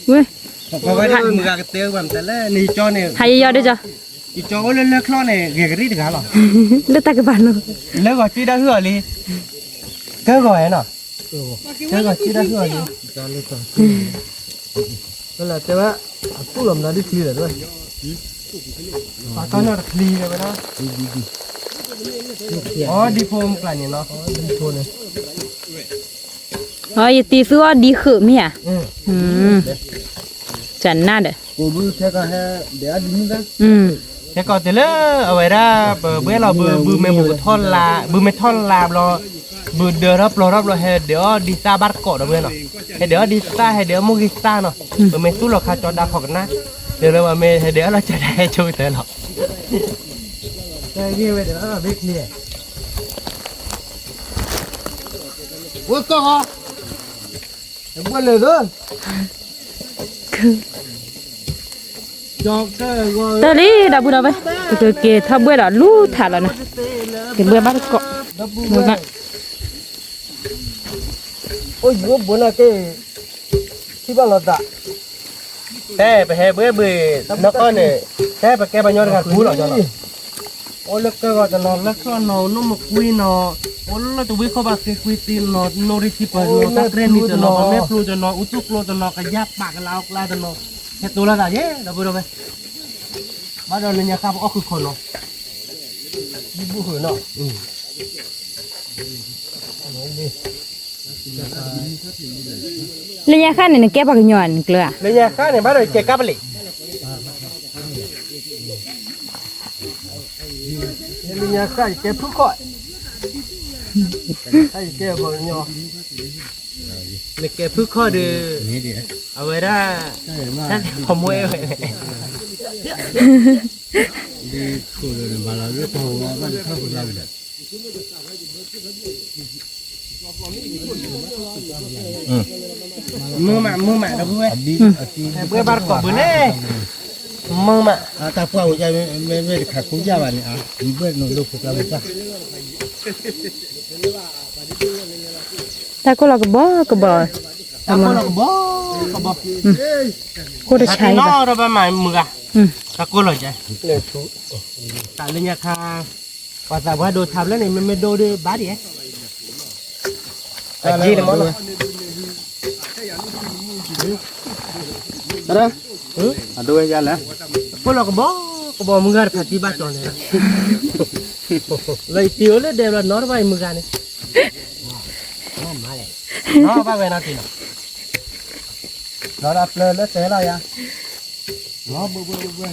ဝဲ, ပှၤကတဲဝဲမတၤလဲၣ်န့ၣ်ကၠီန့ၣ်, ဟးယယီၤဒ်ကၠီ, ယကၠီအိၣ်လၢလၢချီန့ၣ် ဂဲၤကရံၣ်တဂၤလီၤ, လၢတၢ်ကပၤနီၤ, လၢဂီၤက့ဒၣ်ဟုၣ်အီၤလံ, ကၢဂီၤဟဲနီၤ, ကၢဂီၤက့ဒၣ်ဟုၣ်အီၤလံ တဲဝဲ, အတူၢ်လီၤမနုၤဒ်ချံလဲၣ်တဲဝဲ, ပှၤကီၢ်နီၣ်တချံတဲဝဲဒၣ်, အီဒံဖိမကျၢ်န့ၣ်နီၤ, အီဒံဖိန့ၣ်, အီယတံၤသူအီဒံဃုာ်မ့ၢ်ဧါ, ကနၣ်ဒီး ကိးဘုခဲကီၢ်ဟဲဒဲးအီၣ်ဒ်န့ၣ်ဘၣ်. ခဲကီၢ်တဲလၢ အဝဲဒၣ် ပဘှဲလီၤဘု ဘုမ့ၢ်ဘုကထီၣ်လါ ဘုမ့ၢ်ထီၣ်လါဘျီ ဘုဒၢထီၣ်ပျီထီၣ်ဘျီ ဟဲဒဲးအီၣ်ဒ်သၣ်ဘၣ်တကိးဒီးဘှဲနီၤ. ဟဲဒဲးအီၣ်ဒ်သၣ် ဟဲဒဲးအီၣ်မိၢ်ဂ့ၤသၣ်နီၤ. ပမ့ၢ်သူၣ်လီၤခါကၠီဒါခီၣ်ကနါ ဒဲးလၢပမ့ၢ်ဟဲဒဲးအီၣ်လီၤကၠီဒါဟဲဆိကတၢၢ်လီၤ. ဝဲကီၢ်ဟီ ဘှဲလဲၣ်သိ တၢ်လံ ဒီပုၢ်ဒီဝဲၢ် ပကက့ၤထီၣ်ဘှဲဒီးလူထါလီၤနီၤ. က့ၤဘှဲဘၣ်တကိး မ့ၢ်ဘၣ် အိၣ်ယိဘိနၤက့ ထံၣ်ဘၣ်လီၤသး တဲပဟဲဘှဲဘှဲ နီၢ်ကီၢ်န့ၣ် တဲပကဲပှၤညီတဂၤပူၤလီၤနီၤ. အိၣ်လၢကဲဂီၤတနီၤ လၢချီၣ်နီၤ နိၣ်မကွံနီၤ အိၣ်လၢတဝ့ၢ်ခီၣ်ဘၣ်ဃ့ကွံတံၢ်နီၤ နိရံထံပၢၢ်နီၤ တၢ်ကြဲနံၤတနီၤ ပမဲာ်ဖျိတနီၤ အူသူၣ်ကျိတနီၤ ကယၢ်ပာ်ကလါအီၣ်ကျါတနီၤ ဟဲတိၤလီၤသးယဲ ဒီပုၢ်ဒီဝဲၢ် ဘၣ်ဒီးလၢညါခါပအီၣ်ဃုာ်ခီနီၤ ယဘူၣ်ဃုာ်နီၤ လၢညါခါန့ၣ် နကဲပှၤကညီဧါ နကျၢၤဧါ လၢညါခါန့ၣ် ဘၣ်ဒီးကဲကါပလံး လၢညါခါယကဲဖုခီၣ် ခါယကဲပှၤကညီ နကဲဖုခီၣ်ဒီး အဝဲဒၣ် တၢ်လဲၤဖီမွဲဝဲ မုာ်မး မုာ်မး ဒီပုၢ်ဝဲၢ် ဘှဲဘၣ်တကိးဘုန့ၣ် မုာ်မး တၢ်ပှၢ်ဝဲယါ မ့မ့ၢ်တခါခူယၢ်ဘၣ်န့ၣ် ဘှဲနုာ်လၢခိကျါဝဲတၢ် တၢ်ကိၢ်လီၤကဘီကဘီ တၢ်ကိၢ်လီၤကဘီကဘီ ကိၢ်တဆါအံၤဘၣ် နီၢ်ဒီးဘၣ်မၤမုာ်ဂၤ တၢ်ကိၢ်လီၤကဲ တၢ်လၢညါခါ ပှၤသးပှၢ်ဒိထါဖျၢၣ်န့ၣ် မ့မ့ၢ်ဒိဒီးဘၣ်ဒံး အက့ၢ်တမီၢ်လီၤ အဒိဝဲယါလဲၣ် ကိၢ်လီၤကဘီကဘီမုၢ်ဂၤတဖၣ်တံၢ်ဘၣ်ကၠီၤန့ၣ် လၢယတံၤအိၣ်လၢဒဲးဘျီနီတဘၣ်အံၤမုၢ်ဂၤန့ၣ် နီဘၣ်ဝဲနီတံၤလီၤ နီဒၣ်ပျၢၤလၢတဲလီၤယါ နီဘှဲဘှဲဘှဲဘှဲ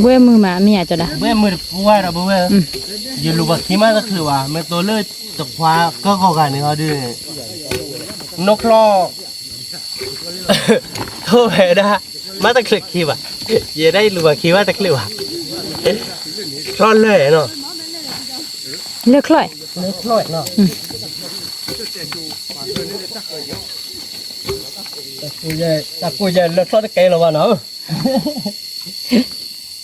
ဘှဲမုာ်မး မ့ၢ်ယၤကၠီဒၣ် ဘှဲမုာ်တပှၢ်ဒီးဘှဲဝဲ ယလူၤဘၣ်ခံမးတချုးဘၣ် မ့ၢ်တိၤလၢတခွါကၢဂီၤဂၤန့ၣ်ဟီဒုး နိချီၣ် ထိၣ်ဝဲဒၣ် မ့ၢ်တချုးခံဘၣ် ယဲဒၣ်ယလူၤဘၣ်ခံဘၣ်တချုးဘၣ် ချီၣ်လၢာ်နီၤ လၢချီၣ် လၢချီၣ်နီၤ တၢ်ကိၢ်ယဲၢ်လၢချီၣ်တကဲလီၤဘၣ်နီၤ လၢချီၣ်ဘၣ်ဒိလံဧါ ဘၣ်ဒိ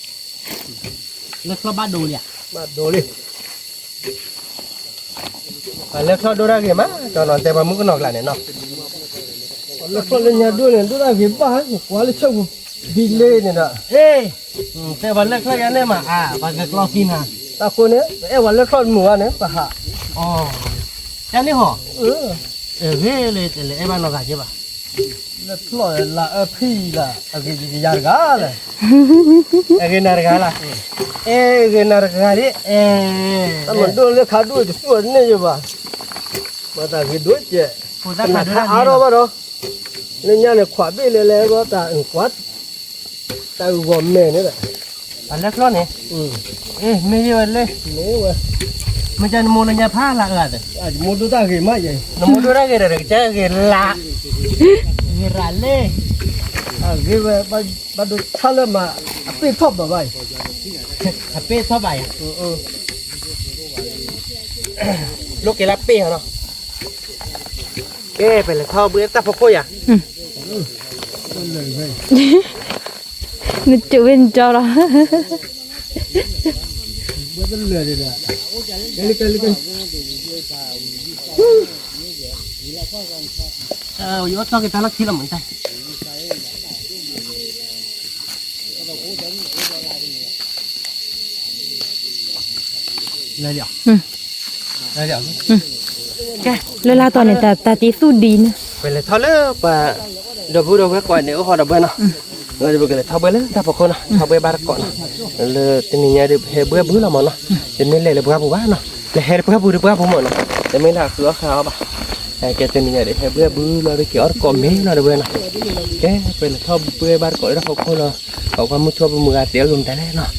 လံ ပှၤလၢချီၣ်ဒိတၢ်ဂ့ၤမး ကၠီနီၤ တဲပှၤမုၣ်ကနီၤကျါန့ၣ်နီၤ ပှၤလၢချီၣ်လၢညါဒိန့ၣ် ဒိတၢ်ဂ့ၤဘၣ် ကွၢ်လၢဆၢပူၤ ဘံလ့န့ၣ်ဒီး တဲပှၤလၢချီၣ်ယါန့ၣ်မး အါ ပှၤကကျီသံနၤ တၢ်ဃိန့ၣ် ပအဲၣ်ပှၤလၢချီၣ်တမုာ်ဘၣ်န့ၣ် ပဟး ယါန့ၣ်ဟီ ဂ့ၤလၢတလဲၤအဲၣ်ဘၣ်နီၢ်ဂၤက့ဘၣ် လၢချီၣ်လၢအဖံလၢ အဂ့ၤယၤတဂၤလဲၣ် အဂ့ၤနၤတဂၤလၢ အဲ ဂ့ၤနၤတဂၤဒ် အဲ တၢ်မၤဒိၣ်လၢခါဒိၣ်တစူၢ်န့ၣ်ယဘၣ် မၤသးဂ့ၤဒိၣ်ကဲ ပနခါအါထီၣ်ဘၣ်ဒီး လၢညါန့ၣ် ခွးဘ့ၣ်လဲၤလဲၤဘၣ်တၢ်ကွၢ် တၢ်ဂီၤမဲာ်န့ၣ် အလၢချီၣ်န့ၣ် မ့ၢ်ဝဲလၢ မ့ၢ်ဝဲ မ့ၢ်ကနမိၢ်လၢညါဖးလၢအဂၤသ့ ယမိၢ်ဒိၣ်တၢ်ဂ့ၤမးယဲ နမိၢ်ဒိၣ်တၢ်ဂ့ၤဒီး ကစၢ်ဂ့ၤလၢ ဂ့ၤရၤလ့ အဂ့ၤဝဲ ဘၣ်ဒိဆါလၢမး အပ့ၢ်ထီၣ်ဘၣ်ဘၣ်အံၤ အပ့ၢ်ထီၣ်ဘၣ်အံၤ လိၣ်က့ၤလၢပ့ၢ်ဟီနီၤ ကဲ ပလဲၤထီၣ်ဘှဲတၢ်ဖီခိၣ်ယၤ နကၠိဝဲနကၠီလီၤ ယအီၣ်ထီၣ်က့ၤတၢ်လီၢ်ခံလီၤမးတၢ် လဲၤလီၤ ကဲ လၢလၢတီၤန့ၣ် တၢ်တံၤသူၣ်ဒံးန့ၣ် ပလဲၤထီၣ်လၢပှၤ ဒီပုၢ်ဒီဝဲၢ်ကိးန့ၣ် အိၣ်ဟီဒီးဘှဲနီၤ ပကလဲၤထီၣ်ဘှဲလၢတၢ်ဖီခိၣ်နီၤ, ထီၣ်ဘှဲဘါတကိးနီၤ, လၢတနံၤညါဒီး ဟဲဘှဲဘုလီၤမးနီၤ, တမ့ၢ်လဲၤလၢပှၢ်ပူၤဘၣ်နီၤ, လဲၤဟဲလၢပှၢ်ပူၤဒီးပှၢ်ပူၤမးနီၤ, တမ့ၢ်လၢအဃုအီၣ်ဃုအီဘၣ်, ကဲတနံၤညါဒီး ဟဲဘှဲဘုလီၤဒီး က့ၤအီၣ်တကိးမ့ၤလီၤဒီးဝဲနီၤ, ကဲ ပလဲၤထီၣ်ဘှဲဘါတကိးလၢတၢ်ဖီခိၣ်လီၤ, ပကွၢ်မုၢ်ထီၣ်ပမုၢ်ဂၤတဲအဂ့ၢ်မတၤလဲၣ်နီၤ,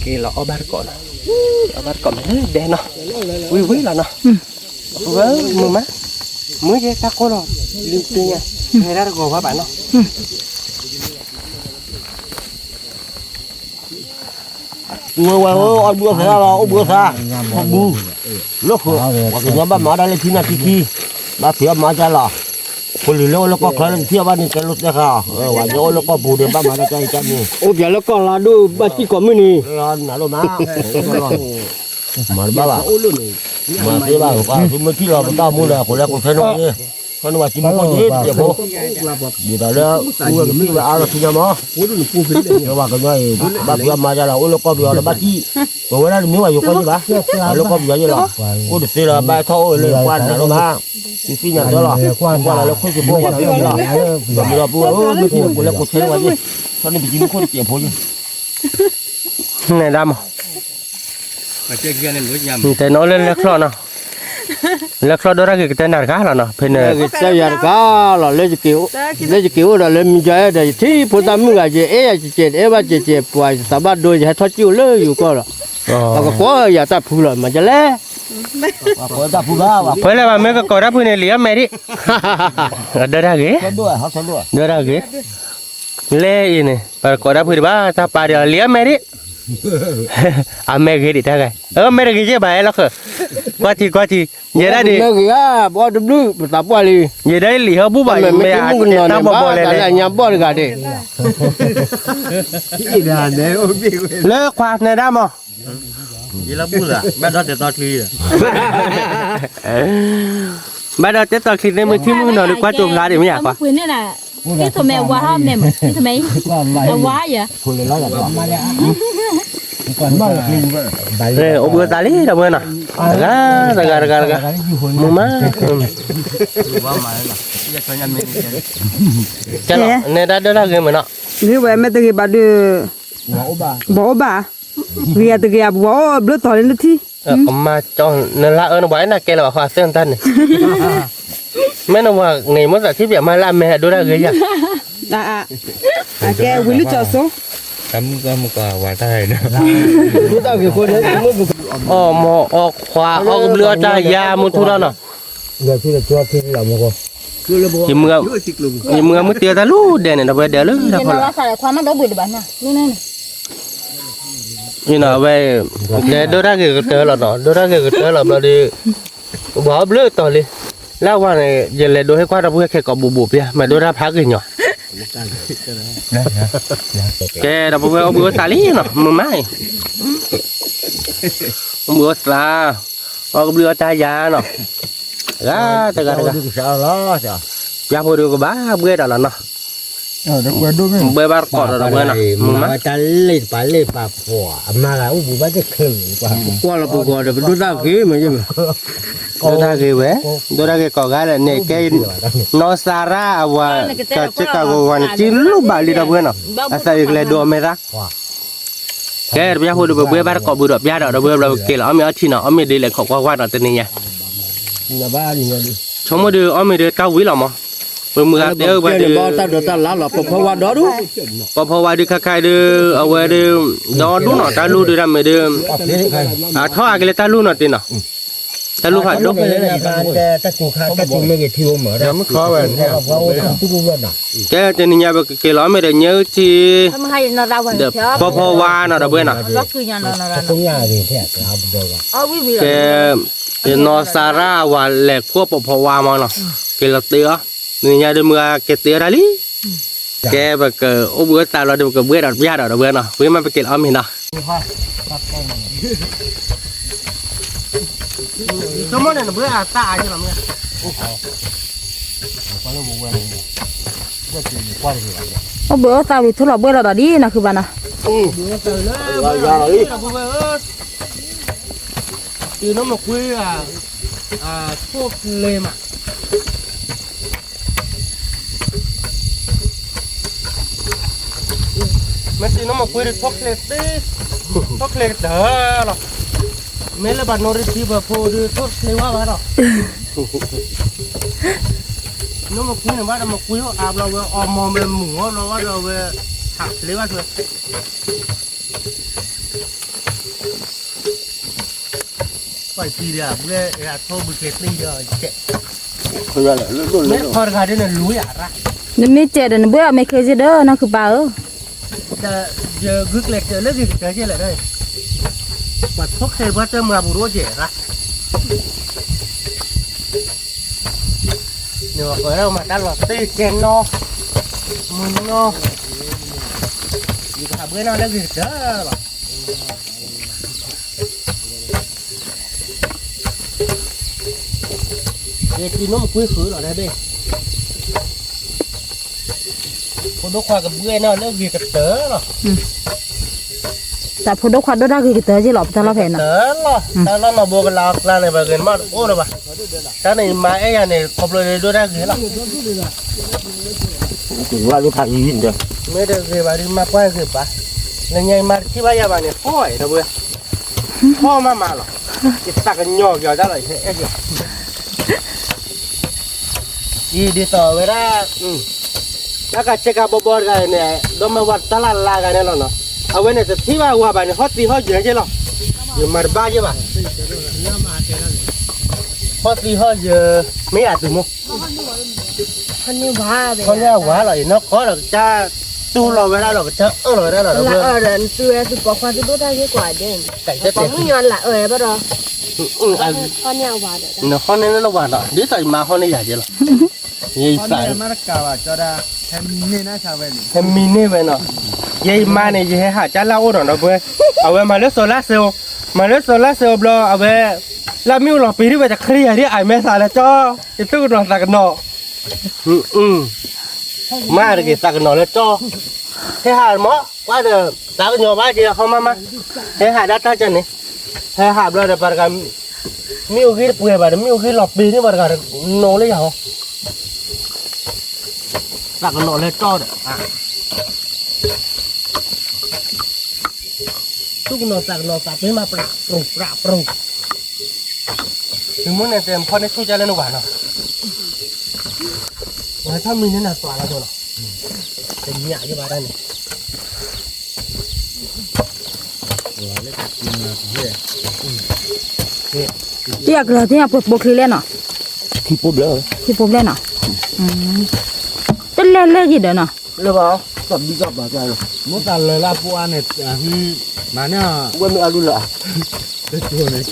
က့ၤလီၤအီၣ်ဘါတကိးနီၤ, အီၣ်ဘါတကိးမ့ၤလၢဒဲနီၤ, ဝံၤဝံၤလီၤနီၤ, ဝဲမုာ်မး, မုာ်ယဲတၢ်ကိၢ်လီၤ, လံက့ညါ, ဟဲဒၣ်တဂီၤဘၣ်ဘၣ်နီၤ မ့ၢ်ဝဲအီၣ်ဘုအီၣ်သးလီၤ အိၣ်ဘုအီၣ်သး, ဟီၣ်ဘု, လၢဃုာ်, ပှၤကညီဘၣ်မၤဒၣ်လၢထံနၢ်ထံခံ, ဘၣ်ဖံးအီၣ်မၤဒၣ်လီၤ, ဖိလံၤလၢအိၣ်လၢကီၢ်ချၢလၢတထံၣ်အီၣ်ဘၣ်န့ၣ် တဲလိာ်တဲဃာ်, ဝဲဒၣ်အိၣ်လၢကီၢ်ပူၤဒီးဘၣ်မၤဒၣ်တၢ်အံၤတၢ်န့ၣ်, အိၣ်ပၠးလၢကီၢ်လါဒိၣ်ဘၣ်စံၣ်ကိးမုၢ်နံၤ, နးလိာ်မး, မၤတဘၣ်ဘၣ်, မၤသ့ဘၣ်, ပှၤသုမ့ၢ်ထံၣ်လီၤပတၢ်မူဒီး ကိးလဲကိးဆဲန့ၣ်ဝဲန့ၣ်, ခီန့ၣ်ဝဲစံးမူခိၣ်န့ၣ် တစဲးဖိ, ဒ်သိးလၢ အူဝဲကသံၣ်ဝဲအါထီၣ်ထံညါမး, ပှၤကညီအံၤ ဘၣ်ဖံးအီၣ်မၤဒၣ်လီၤ အိၣ်လၢကီၢ်ပယီၤဒီးဘၣ်စံၣ်, ပဝဲဒၣ်တမ့ၢ်ဝဲယိၤကီၢ်ယံၢ်ဘၣ်, လၢကီၢ်ပယီၤယံၢ်လီၤ, အိၣ်တသ့လၢၤဘၣ်ထီၣ်အိၣ်လၢပှၤနးလိာ်မး, သုသ့ၣ်ညါတၢ်လီၤ, ပကွၢ်လၢလၢခိၣ်စ့ဖိပှၤကညီလီၤ, ဒီးမ့ၢ်ဒီပုၢ်ဝဲၢ်မ့ၢ်ထံၣ်န့ၣ် ကိးလဲကိးဆဲန့ၣ်ဝဲန့ၣ်, ခီန့ၣ်ပစံးမူခိၣ်တစဲးဖိယဲ, နဲဒၣ်မး တဲနီၣ်လၢလဲချီၣ်နီၤ, လဲချီၣ်ဒိၣ်တၢ်ဂ့ၤကတၢၢ်နၤတဂၤလီၤနီၤ, ဖဲန့ၣ် ကတၢၢ်ယၤတဂၤလီၤ, လၢယက့ၤအိၣ်ဒီးလၢမံၤယါဒီး ယထံၣ်ဖိသၣ်မုၣ်ဂၤ ယအဲၣ်ယၤကဲးကဲး ယအဲၣ်ဘၣ်ကဲးကဲး ပှၤယသးဘၣ်ဒိ ယဟဲထီၣ်စံၣ်အိၣ်လၢယိၤကီၢ်လီၤ, ပှၤကကိးယၤတၢ်ဖုလီၤ မၤဒ်လဲၣ်, ဖဲလဲၣ်ဘၣ် မ့ၢ်ကကိးတၢ်ဖုန့ၣ် လံာ်အမဲာ်ဒံး, ဒိၣ်တၢ်ဂ့ၤ, ဒိၣ်တၢ်ဂ့ၤ, လဲအံၤန့ၣ် ပှၤကိးတၢ်ဖုဒံးဘၣ် တၢ်ပာ်ဒံးအီၤ လံာ်အမဲာ်ဒံး, အမဲာ်ဂ့ၤဒံးတၢ်ဂ့ၤ, အမဲာ်တဂ့ၤယဲၢ်ဘၣ်ဟဲလီၤဃၢၤ, ကွၢ်ထံကွၢ်ထံ, ယဲဒၣ်ဒံး, ဘီတဘျုး ပသးပှၢ်လံ, ယဲဒၣ်လံာ်ဟီၣ်ဘူၣ်ဘၣ် မ့ၢ်အတၢ်ဘီဘီလဲၣ်လဲၣ်, ညါဘီၣ်တဂၤဒံး, လၢခွါနဲဒၣ်မး ယလၢဘူၣ်လၢ ဘၣ်ဒီးတဲတီချံ, ဘၣ်ဒီးတဲတီချံန့ၣ် မ့ၢ်ထံမုၢ်နီၤ ဒုးကွၢ်တိၤဖျါဒံးမ့ၢ်ယါကွၢ်, အဝါယၤ, အိၣ်ဘှံးအိၣ်သးလံဒီပုၢ်ဝဲၢ်နီၤ, တဂၤတဂၤတဂၤတဂၤ, မုာ်မး, ကဲလီၤ နဲဒၣ်ဒိၣ်တၢ်ဂ့ၤမုာ်နီၤ, ဂ့ၤဝဲမ့ၢ်တဂ့ၤဘၣ်ဒီး, ဘၣ်အိၣ်ဘၣ်, ဂ့ၤအတဂ့ၤအပှၤအိၣ်ဘျၢတီၤလၢနထံၣ် ကမၤကၠီ နလါအၢနဘၣ်အဲၣ်နၤကဲလၢၤဘၣ်ဃီအသၢနတၢ်န့ၣ်, မ့ၢ်နဝၤန့ၣ် မိၣ်သးထံၣ်ပၠးမၤလၢအမဲာ်အဒိၣ်တၢ်ဂ့ၤယၤ, ကဲဝံၤလံကၠီၤစိ, တၢ်မုၣ်ကီၢ်မုၣ်ကီၢ်ဝၤတၢ်ဂ့ၤ, အီၣ်မ့ၤအီၣ်ခွါအီၣ်ကဘျုးအီၣ်တၢ်ယါမုၢ်ထူၣ်ထီၣ်နီၤ, ယမုၢ်ဂၤမုၢ်တ့တၢ်လူၤဒဲးန့ၣ် ဒီပုၢ်ဝဲၢ်ဒဲးလၢတၢ်ဖီလာ် အံၤနီၤ အဝဲ ကဲဒိၣ်တၢ်ဂ့ၤကတၢၢ်လီၤနီၤ, ဒိၣ်တၢ်ဂ့ၤကတၢၢ်လီၤဘျီဒီး, ဝၤဘျၢတီၤလံ, လၢအဝၤန့ၣ် ယလဲၤဒိဟ့ၣ်ကွၢ်ဒီပုၢ်ဝဲၢ်ခဲကိးဘူးဘူးပျါ မၤဒိၣ်တၢ်ဖးဂ့ၤညီ, ကဲဒီပုၢ်ဝဲၢ်အိၣ်ဘှံးအိၣ်သးလံနီၤ မုာ်မးအံၤ, အိၣ်ဘှံးအိၣ်သး, အီၣ်ကဘျုးအီၣ်တၢ်ယါနီၤ, တဂၤတဂၤတဂၤ, ပျါဖိဒီးကဘၣ်ဘှဲဒီးလီၤနီၤ ဘှဲဘၣ်တကိးဒီးဒီပုၢ်ဝဲၢ်နီၤ မုာ်မး, တၢ်လ့ၣ်တပာ်လ့ၣ်ပာ်ပှၤ အမါဂၤအိၣ်ဘူးဘၣ်တချုး, ကွၢ်လီၤပူၤကီးဒီးပဒိၣ်တၢ်ဂ့ၤမးယဲၢ်မး, ဒိၣ်တၢ်ဂ့ၤဝဲ, ဒိၣ်တၢ်ဂ့ၤကိးဂၤဒဲးန့ၣ် ကဲ, နီၢ်စၤရါအဝၤ, ကစ့ၢ်ကီးဂီၤဂီၤန့ၣ် ကံလိၣ်ဘၣ်လံဒီပုၢ်ဝဲၢ်နီၤ, အသးအံၤကလဲၤဒိးအမဲာ်သၣ် ကဲတပျါဖိဒီး ပဘှဲဘၣ်တကိးဘုးဒီးပျါဒီး ဒီပုၢ်ဝဲၢ်ဘျီပက့ၤလီၤ အီၣ်မ့ၤအီထံနီၤ အီၣ်မ့ၤဒ်လဲၣ်ခိးကွၢ်ကွၢ်နီၤ တနံၤညါ, ဆိကမိၣ်ဒီး အီၣ်မ့ၤဒီးတၢ်ဝံၤလီၤမး, ပမုၢ်ဂၤတဲဝဲဒီး, ပီၤဖီဝါဒီးခါခါဒီး အဝဲဒီး, ဒီဒူၣ်နီၤ တၢ်လူၢ်ဒီးတၢ်မ့ၢ်ဒီး, အထီၣ်အကလဲၤတၢ်လူၢ်နီၤတ့ၢ်နီၤ, တၢ်လူၢ်ဖးဒိၣ် ကဲတနံၤညါပကက့ၤလီၤမ့ၢ်ဒီးညၣ်အုၣ်ထံ, ဒီးပီၤဖီဝါနီၤဒီပုၢ်ဝဲၢ်နီၤ, ကဲ, နီၢ်စၤရါအဝၤလဲၤခိၣ်ပီၤဖီဝါမးနီၤ, က့ၤလီၤတ့အီၤ, နံၤညါဒီးမုၢ်ဂၤက့ၤတ့အီၤတၢ်လံ, ကဲပကအိၣ်ဘှံးအိၣ်သးလီၤဒီး ပကဘှဲဒီးပျါဒီးဒီပုၢ်ဝဲၢ်နီၤ ဝံၤမ့ၢ်ပက့ၤလီၤအီၣ်မ့ၤနီၤ အိၣ်ဘှံးအိၣ်သးဝံၤ ထိၣ်လီၤဘှဲလီၤဒီးဒ်နီၢ်ဃုဘၣ်နီၤ, တုၤနီၢ်မကွ့ၤ, ထိၣ်ကျဲမး, မ့ၢ်တံၤနီၢ်မကွ့ဒီးထိၣ်ချ့သ့, ထိၣ်ချ့ကတၢၢ်လီၤ. မ့ၢ်လၢဘၣ်နီၣ်ရံၣ်တံၤပၢၢ်ဖိဒီးထိၣ်ချ့ဝါဘၣ်လီၤ. နီၢ်မကွ့န့ၣ်ဘၣ်ဒီးမကွ့အါဘျီဝဲအီမီၢ်ဝဲမုၢ်အီဘျီဝဲဒီးဝဲ ဟးချ့ဘၣ်ထွဲ ပှၤသံဒီး ဘှဲအထိၣ်ဘုကဲသံဒီးကဲ, မ့ၢ်ခီတဂၤဒ်န့ၣ်လူၤယၤရၣ်, နမ့ၢ်ကဲဒီးနဘှဲအီၣ်မ့ၢ်ခဲစ့ဒီး နီၢ်ခုပၢ်ဧၢ, ဒီးယဂုာ်ကျဲးစၢးလၢဂ့ၤကတၢၢ်ကဲလဲၣ်ဒီး, ပှၤထိၣ်ချ့ပှၤတမၤပူၤတအိၣ်ကဲရၣ်, န့ၣ်ဝဲကီးဒၣ်မၤတၢ်လီၤတံၢ်ကဲနီၢ်, မုၢ်နီၢ်, ယကဟးဘှဲနီၢ်လၢဂ့ၤကတၢၢ်လီၤ. ယတံၤနီၢ်မကွ့ဃုာ်လီၤဒၣ်ဘ့ၣ်, ဖိဒိၣ်ခွါကဘှဲနီၢ်လၢဂ့ၤကတၢၢ်လီၤ. တၢ်ဖိဒိၣ်ခွါဒိၣ်တၢ်ဂ့ၤကတၢၢ်က့လီၤ ပတၢ်လီၢ်ဖဲနီၤ, တၢ်လီၢ်နီၢ်ဘိကလါအကျါန့ၣ် ပှၤဂ့ၤမးတအိၣ်လၢၤဘၣ်, တၢ်န့ၣ်ယမၤအဲၣ်ယၤန့ၣ် ခီဖျိဒိၣ်တၢ်ဂ့ၤလီၤ. မ့ၢ်တဂ့ၤဘၣ်ဒ်မၤကွၢ်ဂ့ၤဘၣ်, လၢညါယမၤတထံၣ်ဘၣ်ယၤဘၣ်န့ၣ် ဖီၣ်ဒီပုၢ်ဝဲၢ်, ဖီၣ်မးမးလီၤ, ယသးကညီၤက့ၤအီၤတၢ်လီၤ ယအဲၣ်က့ၤအီၤ အံၤဒ်သိးဝဲဒၣ်, တၢ်ကဆ့ကၤဘီဘီတဂၤန့ၣ် ဒီးမၤဝၤတၢ်လၢ်လၢ်ဂၤန့ၣ်လီၤနီၤ, အဝဲန့ၣ်တထံၣ်ဘၣ်ဝၤဘၣ်န့ၣ် ဟီၣ်သံဟီၣ်ယၢၤက့လီၤ, ယမၤတဘၣ်က့ဘၣ်, ဟီၣ်သံဟီၣ်ယၢၤ, မ့ၢ်အသုးမိၢ်, ဟီၣ်န့ၢ်အဝၤလီၤ ယနီၢ်ကီၢ်ဒီးကစၢ်တူၢ်လီၤဝဲဒၣ်လီၤ ကစၢ်အၢၣ်လီၤဝဲဒၣ်လီၤ, နဟီၣ်န့ၢ်လၢလၢဝၤနီၤ ဒ်သိးယမၤဟီၣ်န့ၢ်ယၤက့လီၤ. ယသး, ဟဲမံန့ၢ်ဝဲနီၤ, ယဲယမါန့ၣ် ယဟဲဟးကၢ်လၢ်အိၣ်ဒီးဒီပုၢ်ဝဲၢ်, အဝဲမၤလၢစီၤလါစဲး, မၤလၢစီၤလါစဲးအဘျီ အဝဲ, လၢမ့ၣ်အူလီၤပံၤဒ်ဝဲတခရံယၤဒ်အမ့ၢ်သးလၢကၠီ, ယသူၣ်ကနီၤသးကနီၤ, မါတဂ့ၤသးကနီၤလၢကၠီ, ဟဲဟးမး ကွၢ်ဒီး, သးကညီၤဘၣ်က့ၤဟီမးမး, ဟဲဟးဒၣ်တၢ်ကၢန့ၣ်, ဟဲဟးဘျီဒီးပှၤတဂၤ, မ့ၣ်အူဂံၢ်တပှဲၤဘၣ်ဒီး မ့ၣ်အူဂံၢ်လီၤပံၤန့ၣ် ပှၤတဂၤ, နီၤလၢယၤဟီ သးကနီၤလၢကၠီဒီး, သူၣ်ကနီၤသးကနီၤသးပ့ၤမးပြးပြူၤပြးပြူၤ, သုးမုၢ်န့ၣ်တဲဖီၣ်န့ၢ်ဆူၣ်ကၢ်လၢနဝၤနီၤ, ဝဲထီၣ်မံန့ၢ်နၤသွးလီၤဒိၣ်လီၤ, တညၣ်ယဘၣ်တၢ်န့ၣ် တံၢ်အကလီၤတံၢ်အပှဲၤပိာ်ချံလဲၣ်နီၤ, ခံပိာ်ဘျဲၣ်, ခံပိာ်ဘျဲၣ်နီၤ, တလဲၢ်လဲၢ်ယံၤဒီးနီၤ, လၢဘၣ်, တဘံၣ်ကဘၣ်, မိၢ်သးလၢလၢပှၤန့ၣ်, မၤန့ၢ်, ဝဲမ့ၢ်အလူလၢ, တကိန့ၣ်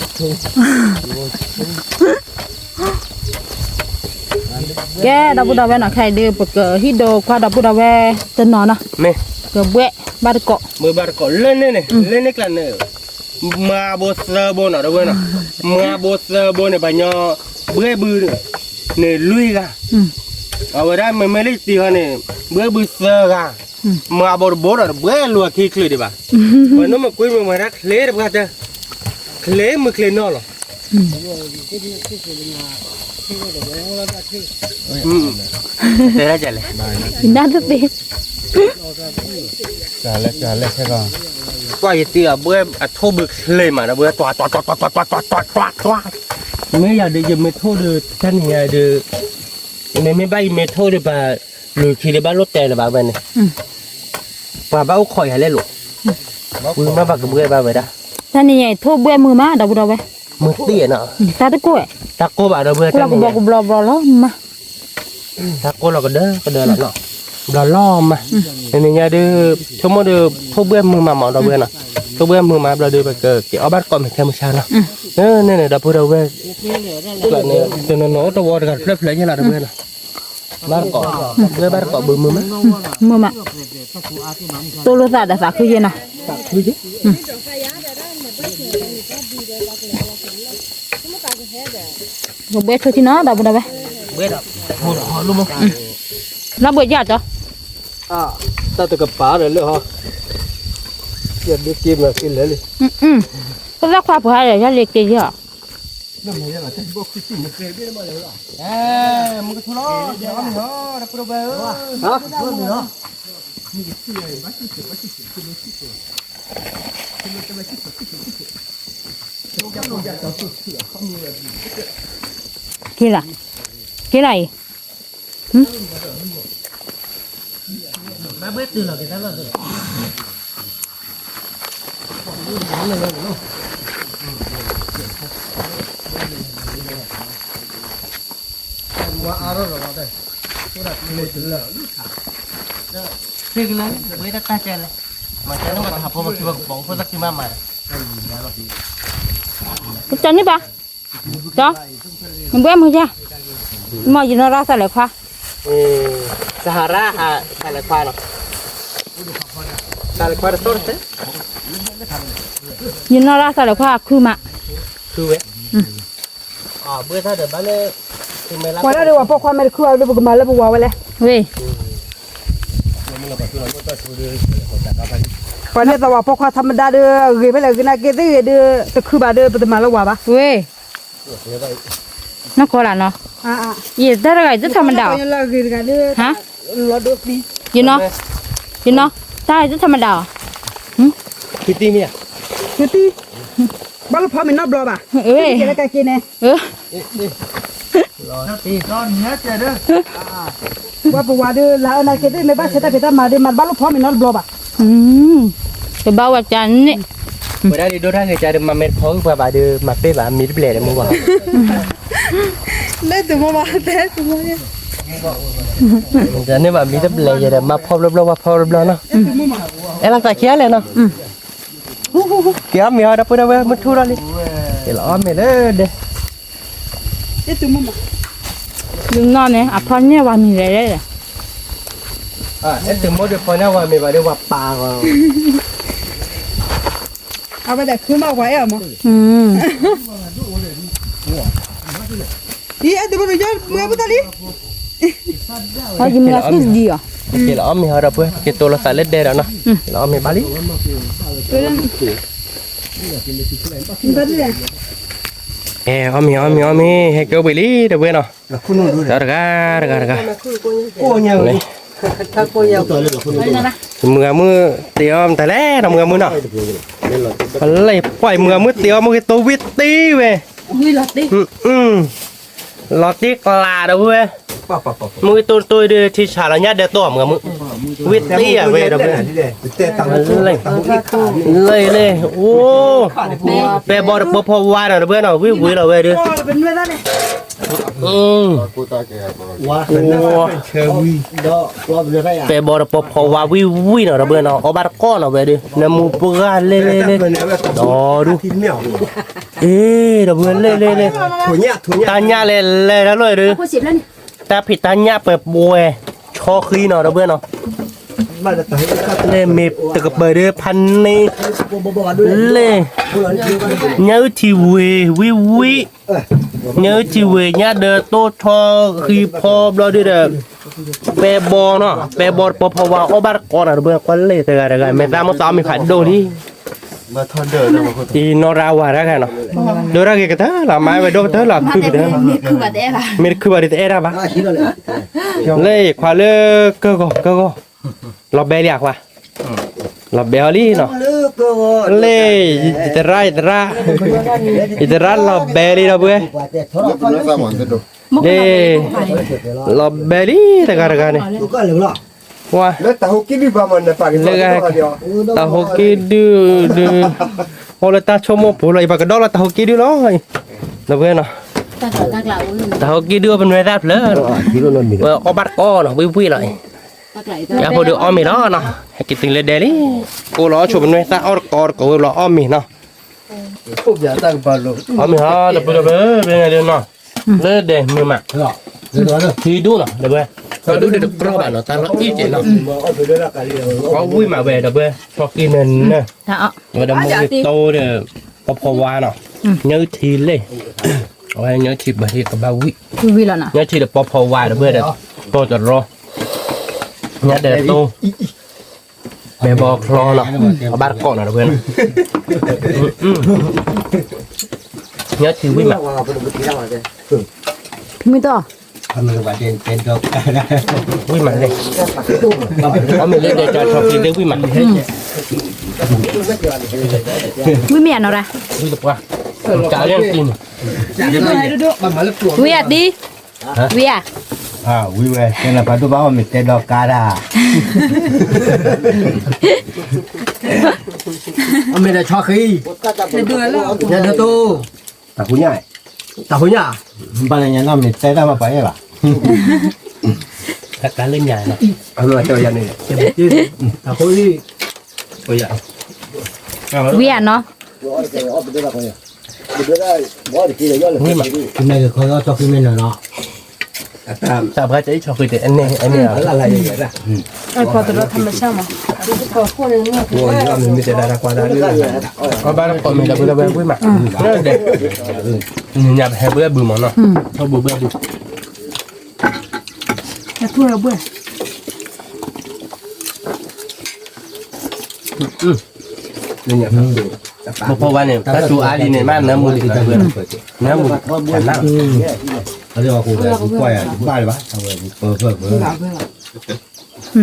ကဲ ဒီပုၢ်ဒီဝဲၢ်နီၤ ခဲအံၤဒုး ပကဟံးဒိးကွၢ်ဒီပုၢ်ဒီဝဲၢ်တနီၤနီၤ, မ့ၢ်, ကဘှဲဘၣ်တကိး, ဘှဲဘၣ်တကိး လၢန့ၣ်န့ၣ် လၢန့ၣ်ကျါန့ၣ်, မၤဘိသၢဘိနီၤ ဒီပုၢ်ဝဲၢ်နီၤ, မၤဘိသၢဘိန့ၣ် ပှၤညီ, ဘှဲဘု, န့ၣ်လွံၢ်ဂၤ, အဝဲဒၣ်မ့မ့ၢ်လၢယတံၤဟီန့ၣ်, ဘှဲဘုသၢဂၤ, မၤဘိတဘိဒီး တဘှဲလိာ်အခံချုးဒံးဘၣ်, ပှၤနီၢ်မကွ့မ့ၢ်ဝဲဒၣ်ချ့တပှၢ်တၢၢ်, ချ့မုၢ်ချ့နီၢ်လီၤ. တဲဒၣ်လဲၣ်, နၢ်တသ့, ကွၢ်ယတံၤအဘှဲအထိၣ်ဘုချ့မး ဒီပုၢ်ဝဲၢ်တွးတွးတွးတွး, မ့ၢ်ယၤဒီး ယမ့ၢ်ထိၣ်ဒီး တၢ်နံၤညါဒီး, မ့မ့ၢ်ဘၣ်ယမ့ၢ်ထိၣ်ဒီး ပှၤလူၤခံဒီးဘၣ်လိၣ်တဲလၢၤဘၣ်ဝဲန့ၣ်, ပှၤဘၣ်အိၣ်ခိးယၤလဲၣ်လိၤ, ဝံၤမ့ၢ်ပှၤကဘှဲဘၣ်ဝဲဒၣ်, တၢ်နံၤညါအံၤထိၣ်ဘှဲမုာ်မး ဒီပုၢ်ဒီဝဲၢ်, မုာ်သ့နီၤ, တၢ်တကိး, တၢ်ကိးဘၣ်ဒီပုၢ်ဝဲၢ် တၢ်နံၤညါ, ကဘျီကဘျီဘျီလီၤမး တၢ်ကိးလီၤကဒၢကဒၢလီၤနီၤ, ဘျီလီၤမး, တနံၤညါဒုး, ဆိကမိၣ်ဒီး ထိၣ်ဘှဲမုာ်မးမး ဒီပုၢ်ဝဲၢ်နီၤ, ထိၣ်ဘှဲမုာ်မးဘျီဒီး ပကက့ၤအီၣ်ဘၣ်တကိးမဲာ်ခဲမုၢ်ဆါနီၤ, န့ၣ်န့ၣ် ဒီပုၢ်ဒီဝဲၢ်, တနီၤနီၤအိၣ်တဝီတဂၤတဖျၢၣ်ဖျၢၣ်ယဲလီၤ ဒီပုၢ်ဝဲၢ်နီၤ, ဘၣ်တကိး, ဘှဲဘၣ်တကိးဘုမုာ်မး, မုာ်မး, တိၢ်လိာ်သးဒီးသးခုယဲနီၤ ပဘှဲဆိထံနီၤ ဒီပုၢ်ဒီဝဲၢ်, လီၤဘှဲးယၤကီး, တၢ်တကပၤဒီးလၢဟီ, ယဒ့က့မၤက့လဲၣ်လံ, ပသၣ်ခွါပှၤဒီး ယလဲၤက့ယီၤ, မုၢ်ကထူလီၤ ဒီပုၢ်ဒီဝဲၢ်ဧၢ, က့ၤလီၤ, က့ၤလီၤအံၤ, ကန့ၢ်ဘၣ်, က, နဘှဲမုာ်ယါ, မ်ယနီၢ်ရၣ်သးလဲၤခွါ, သဟရၣ်, သးလဲၤခွါလီၤ, သးလဲၤခွါတသီၣ်တသဲ, ယနီၢ်ရၣ်သးလဲၤခွါအခုမး, ဝဲ, ပှၤဒၣ်ဒီးပှၤပိာ်ခွါမ့ၢ်တခုဘၣ်ဒီး ပကမၤလၢပဝၤဝဲလဲၣ်, ဝဲ ပှၤန့ၢ်သးဝၤပိာ်ခွါထီမဒၣ်ဒီး အဂ့ၤဖဲလဲၣ်ဂ့ၤနာ်က့သ့ၣ်ဂ့ၤဒီး တခုဘၣ်ဒီး ပတမၤလၢဝၤဘၣ်, ဝဲ, နီၢ်ကီၢ်လၢနီၤ, ယတၢ်တဂၤအံၤတထီမဒၣ်အီၤ, ဟါ, ယနီၤ, ယနီၤ, တၢ်အံၤတထီမဒၣ်အီၤ, ကတံၢ်မ့ၢ်ဧါ, ကတံၢ်, ဘၣ်လၢဖီမ့ၤနီတဘျီဘၣ်, ကဲလၢကက့န့ၣ် ဝဲပဝၤဒီး လၢအနာ်က့သ့ၣ်မ့ၢ်ဘၣ်ဆၢတၢ်ဖံးတၢ်မၤဒီး မၤတဘၣ်လၢဖီမ့ၤနီတဘျီဘၣ်, ကဘၣ်ဝဲကန့ၣ်, ဝဲဒၣ်ဒ်ဒိၣ်တၢ်ဂ့ၤကဒီး မၤမဲာ်တခီဂုၢ်ပှၤဘၣ်ဒီး မၤပ့ၢ်ဘၣ်မ့ၤတဘျဲၣ်ဒီးမူဘၣ်, လၢတမူဘၣ်တဲတမူ, န့ၢ်ဘၣ်မ့ၤတဘျဲၣ်ယဲဒီး မၤဖီဘျီဘျီ ဝၤဖီဘျီဘျီနီၤ, အဲၣ်လီၤသးခံဂၤလဲၣ်နီၤ, က့ၤအီၣ်မ့ၤဟီဒီပုၢ်ဒီဝဲၢ် မုၢ်ထူၣ်ထီၣ်လံ, က့ၤလီၤအီၣ်မ့ၤလၢဒဲ ဒုးနီၢ်န့ၣ် အဖီညၣ်ဝၤမံၤလဲၣ်လဲၣ်, အဲၣ်သုးမိၢ်ဒီးဖီညၣ်ဝၤမ့ၤဘၣ်ဒီး ဝၤပာ်ဂီၤ, အဝဲဒၣ်ခုမးဝၤအဲၣ်အီၤမး, အံၤ အဲၣ်သုးမိၢ်ဒီးယီၢ်မုၢ်ပတၢ်လံ, အီၣ်ယမုၢ်အက့ၢ်ဒံးအီၤ, က့ၤလီၤအီၣ်မ့ၤဟီဒီပုၢ်ဝဲၢ် က့ၤတိၢ်လိာ်သးလၢဒဲဒီးနီၤ, လီၤအီၣ်မ့ၤဘၣ်လံ အီၣ်မ့ၤ အီၣ်မ့ၤ အီၣ်မ့ၤ ဟဲက့ၤအိၣ်ဘှံးလံ ဒီပုၢ်ဝဲၢ်နီၤ, တဂၤ တဂၤ တဂၤ, မုၢ်ဂၤမုၢ်တ့အီၣ်မတၤလဲၣ်နီၤ မုၢ်ဂၤမုၢ်နီၤ, လၢပှၢ်မုၢ်ဂၤမုၢ်တ့အီၣ် မုၢ်ဂ့ၤတိၢ်ဝံၣ်တံၢ်ဝဲ, လီၤတံၢ်ကျးဒီပုၢ်ဝဲၢ်, မုၢ်ဂ့ၤတိၢ်တိၢ်ဒီး ထံဆးလီၤညၣ်ဒၢးတိၢ်မုၢ်ဂၤမုၢ်, ဝံၣ်တံၢ်ယၤဝဲဒီပုၢ်ဝဲၢ်, လၢလၢ အိၣ် ပဲဘီတပီဖီဝါနီၤ ဒီပုၢ်ဝဲၢ်နီၤ ဝံၣ်ဝံၣ်လီၤဝဲဒီး, ပဲဘီတပီဖီဝါဝံၣ်ဝံၣ်နီၤ ဒီပုၢ်ဝဲၢ်နီၤ အီၣ်ဘၣ်တကီၢ်နီၤဝဲဒီး နမူပှၢ်လ့လ့လ့, ဒီဒူၣ်, အ့ ဒီပုၢ်ဝဲၢ်လ့လ့လ့, တၢ်ညၣ်လဲၤလဲၤတၢ်လီၤဒီး တၢ်ဖံးတၢ်ညၣ်ပှဲၤပှဲၤ ဆီဃံနီၤ ဒီပုၢ်ဝဲၢ်နီၤ, လၢမ့ၢ်တကပၤဒီးဖးန့ၣ်, လၢ ညၣ်အုၣ်ထံဝ့ၤဝံၣ်ဝံၣ်, ညၣ်အုၣ်ထံဝ့ၤ ညၣ်ဒၢးတိၢ်ထီဃံဖီဘျီဒုဒီး, ပဲဘီနီၤ ပဲဘီတပီဖီဝါ အီၣ်ဘၣ်တကီၢ်နီၤ ဒီပုၢ်ဝဲၢ် ကွၢ်လ့ၣ်တဂၤတဂၤ မဲာ်သၣ်မိၢ်သးအီၣ်မ့ၤဖးဒိၣ်လံ အံၤနီၢ်ရၢ်ဝၤတၢ်ဂၤနီၤ, ဒိၣ်တၢ်ဂ့ၤကတၢၢ်လီၤ မၤဝဲဒိၣ်ကတၢၢ်လီၤ ခုကတၢၢ်လီၤ, မ့ၢ်တခုဘၣ်ဒီးတအဲၣ်တၢ်ဘၣ်, လၢခွါလၢကၢၢ်ဂီၤကၢၢ်ဂီၤ, လီၤဘဲလံဧါခွါ, လီၤဘဲအီၤလံနီၤ, လၢ ယသရၣ်ယသရၣ်, ယသရၣ်လီၤဘဲလံဒီပုၢ်ဝဲၢ်, လၢ လီၤဘဲလံတဂၤတဂၤန့ၣ်, ဝါ လၢဂၤ တၢ်ဟိက့ၣ်ဒုဒု, အိၣ်လၢတၢ်ဆိကမိၣ်ပူၤလီၤ ယပှၤကဒီးလီၤတၢ်ဟိက့ၣ်ဒုလီၤ, ဒီပုၢ်ဝဲၢ်နီၤ, တၢ်ဟိက့ၣ်ဒုအီၣ်ပနွဲၣ်သၣ်ဖျၢၣ်, ဝဲအီၣ်ဘၣ်တကီၢ်နီၤ ဝံၣ်ဝံၣ်လီၤ, အဖိဒုးအီၣ်မ့ၤလီၤနီၤ, ဟဲက့ၤတုၤလၢဒဲလံ, ကိးလီၤအီၣ်ဆိးပနွဲၣ်သၣ်အီၣ်တကီၢ်တကီၢ်ဝဲဘျီအီၣ်မ့ၤနီၤ, အီၣ်မ့ၤဟီ ဒီပုၢ်ဒီပုၢ် ဖဲန့ၣ်ဒုနီၤ, လၢဒဲမုာ်မး, ထံဒိၣ်နီၤ ဒီပုၢ်ဝဲၢ်, ထံဒိၣ်ဒီးတကြီဘၣ်နီၤ တၢ်လီၤအံၣ်ကဲနီၤ, အီၣ်ဝံၣ်မးဝဲ ဒီပုၢ်ဝဲၢ် ဆီက့ၤနၢၤနၢၤ, ဝဲဒီးမ့ၢ်ဂ့ၤတိၢ်ဒီး ပီဖီဝါနီၤ, ညၣ်အုၣ်ထံလ့ၣ်, အဝဲညၣ်အုၣ်ထံဘၣ်ဟ့ၣ်ကဘၣ်ဝံၣ်, ညၣ်အုၣ်ထံဒီးပီဖီဝါ ဒီပုၢ်ဝဲၢ်ဒီး တိၢ်တရီ, ညၣ်ဒဲးတိၢ် ဘဲဘီချီနီၤ, အဘၣ်တကိးနီၤ ဒီပုၢ်ဝဲၢ်နီၤ, ညၣ်ထံဝံၣ်မး, မုၢ်တီၢ်, တဲဒီကါဒၣ်, ဝံၣ်မးလဲၣ်, အီၣ်မ့ၤလၢဒဲကၠီဆီဖံသ့ၣ်ဝံၣ်မး, ဝံၣ်မ့ၢ်ယၤနီၤရၣ်, ဝံၣ်တပှၢ်, ကၠးလၢနတံၤန့ၣ်, ဝံၣ်ယၤတံၤ, ဝံၣ်ယၤ, ဝံၣ်ဝဲ တဲနၤပှၤဒိၣ်ဘၣ်အီၣ်မ့ၤတဲဒီကါဒၣ်, အီၣ်မ့ၤဒီးဆီဃံ, ညါဒၢတိၢ်, တၢ်ဟူညါ, တၢ်ဟူညါ, ဘၣ်လၢညါနီၢ်မ့ၤတဲတၢ်ဘၣ်ပှၤအဲၣ်ဘၣ်, တၢ်လၢညါ, တၢ်ဟူ, ဝံၣ်ယၤနီၤ, ဝံၣ်မး, မ့ၢ်ကခီအီၣ်ဆီဃံမ့ၢ်နီၤနီၤ, တၢ်ဘၣ်တအံၣ်ဆီဃံတအန့ၣ်, အန့ၣ်, မ့ၢ်တဲဒၣ်တၢ်ကွၢ်ဒၣ်လၢ, အဘၣ်တကိးမ့ၤဒီးဘုလၢဝဲဝံၣ်မး, ညါပဟဲဘုလၢဘုမးနီၤ, ဟဲဘုဘုလၢဘု, ပဖိဝဲန့ၣ် တၢ်တူၢ်အါလံန့ၣ် မ့ၢ်နၢမူလံ, နၢမူ, နၢမူ, ကွၢ်ယၤ, ဘၣ်လၢၤဘၣ်,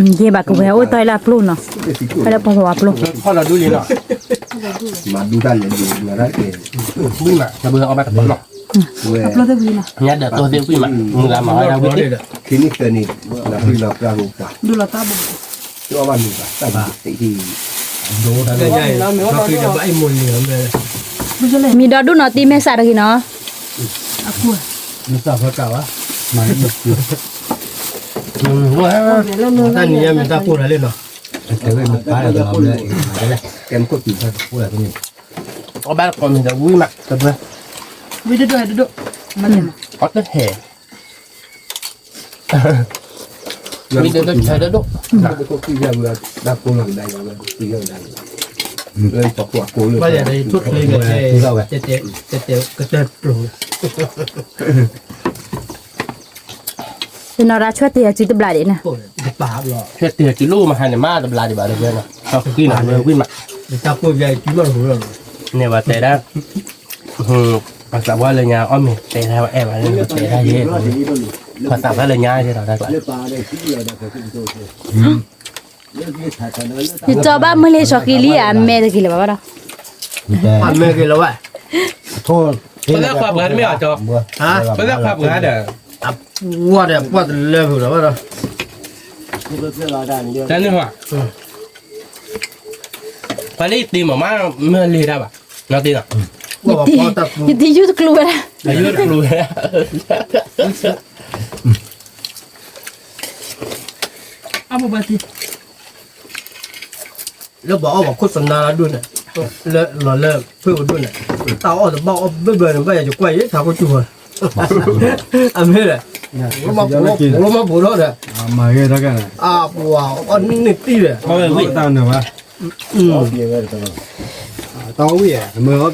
ယဲဘၣ်ကဝဲၤအိၣ်တီၢ်လၢအပျိၢ်နီၤ, ဖဲလၢပှၤဝဲပျိၢ်, ဖီၣ်လီၤဒူလံနီၤ, မၤဒူတၢ်လဲၤဒူ, ဝံၣ်မး, တဘုအီၣ်ဘၣ်တပီၢ်နီၤ, ညါဒီးတိၢ်သ့ၣ်ဝံၣ်မး, မုၢ်ဂၤမၤဝဲဒၣ်ဝံၣ်သ့ၣ်, မံၤဒီဒူၣ်နီၤ တံၤမဲာ်ဆှးတဂ့ၤနီၤ, မ့ၢ်တၢ်ဖိတၢ်ဝဲ, တၢ်နံၤညါမ့ၢ်တၢ်ပိၢ်တၢ်လံနီၤ, ကဲမ့ၢ်တၢ်ပိၢ်တၢ်လံနီၤ, အီၣ်ဘၣ်တကိးမ့ၤဒီးဝံၣ်မး, ဝံၣ်ဒိၣ်ဒိၣ်ဒိၣ်ဒိၣ်, အီၣ်တဟဲ, ဝံၣ်ဒိၣ်ဒိၣ်ဆဲးဒိၣ်ဒိၣ်, ဘၣ်ယၤဒီးယထိၣ်ချ့ကဲ, ကတဲကျိၤ တနီၤရၣ်ဆွဲတ့ၢ်အစုတဘျးဒံးန့ၣ်, ဆွဲတ့ၢ်အစုလိၣ်မဟါန့ၣ် မ့ၢ်တဘျးဒံးဘၣ်တဝဲနီၤ, တၢ်ဃံနီၤ ဝဲဝံၣ်မး, န့ၣ်ဘၣ်တဲဒၣ်, ပှၤသးပှၢ်လၢညါအီၣ်မ့ၤတဲဒၣ်ဝဲအဲၣ်ဘၣ်လၢတဲဒၣ်ယဲ, ပှၤသးပှၢ်လၢညါတဲဒီးတၢ်ကျါ ယကၠီဘၣ်မုၢ်လံၢ်စီၤဃံလံဧါ, အမဲတဂ့ၤလၢၤဘၣ်ဘၣ်ဒီး, အမဲက့ၤလၢၤဘၣ်, ပသးခွါပှၤတမ့ၢ်အီၤကၠီ, ပသးခွါပှၤဒီး, ဝါဒီးပှၢ်တလၢဖုးလီၤဘၣ်ဒီး, တၢ်န့ၣ်ဟီ, ပှၤလၢယတ့မးမးမ့ၢ်လံတၢ်ဘၣ်, နီၢ်တ့ဒီး, ယတ့ယုၢ်တကျိၤဝဲဒၣ်, ယုၢ်တကျိၤဝဲဒၣ် အဘၣ်တံၢ်, လၢပှၤအီၣ်ပှၤခိၣ်သနါလၢဒိၣ်န့ၣ်, လၢလီၤလၢဖုၣ်ပဒိၣ်န့ၣ်, တၢ်အီၣ်တဘၣ်အီၣ်ဘၢဘၢန့ၣ် ဘၣ်ယၤယကွၢ်ယဲထးခိၣ်ကၠူၢ်, အမ့ၢ်ဒီး, ဖိမါဖိထီၣ်ဒီး, အပှၤအီၣ်န့ၢ်တံၢ်ဒီး, တၢ်ဝံၣ်, တၢ်န့ၣ်ဝံၣ်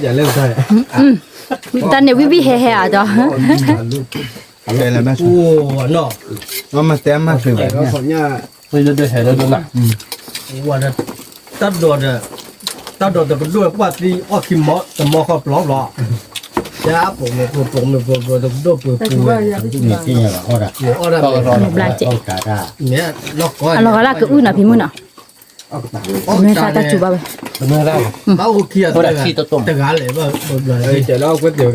ဝံၣ်ဟဲဟဲအီၤဒီး, မ့ၢ်တဲမၤသ့ဘၣ်, ဝဲဒီး, တၢ်ဒိးဒီး, တၢ်ဒိးတကဒိၣ်ပှၢ်သံအီၣ်ခံမီ တမီဃီပျီပျီ, ယပိာ်မုၣ်ပိာ်မုၣ်ပိာ်ပိာ်တကဒိၣ်ပှ့ၤပှ့ၤဝဲ, န့ၣ်ဘျါကဲ, အလီၤဂာ်လၢကအုၣ်နီၤဖံမုၣ်နီၤ, မ့ၢ်သးတၢ်စူၤဘၣ်ဝဲ, ဘၣ်အိၣ်ခံဂၤတဂၤလဲၣ်, အီၣ်ဘၣ်တကိးတဝဲ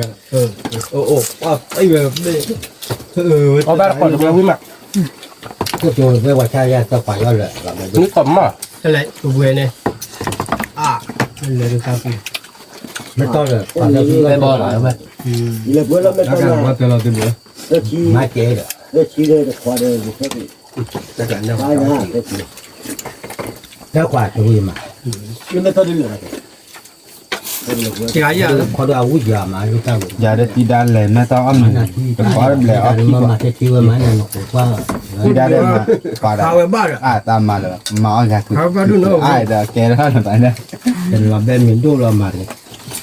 ဝံၣ်မး, ဝဲဝဲဆါယၤတပှၤလီၤလၢ, နုၣ်ကီၢ်မး, လဲၣ်, ပဝဲန့ၣ်, အါ, လဲၣ်, မ့ၢ်တီၢ်ဒီး, ဘၣ်လီၤ, မၤကဲဒီး, တၢ်ခွါတဝံၤမး, ခီဒိၣ်အဝံၣ်ယၤမး, ယၤဒီးတံၤဒါလဲၣ် မ့ၢ်တၢ်အီၣ်မ့ၤ, တဘျဲၣ်အီၣ်ခံဘၣ်, တံၤဒါဒီးမၤ, အတၢ်မၤလၢၤဘၣ်, မၤအီၣ်ယၤကုၤ, အါဒီးကဲထီၣ်လၢၤဘၣ်န့ၣ်, တလီၤဘဲမ့ၢ်ဒိၣ်လီၤမၤတဂ့ၤ,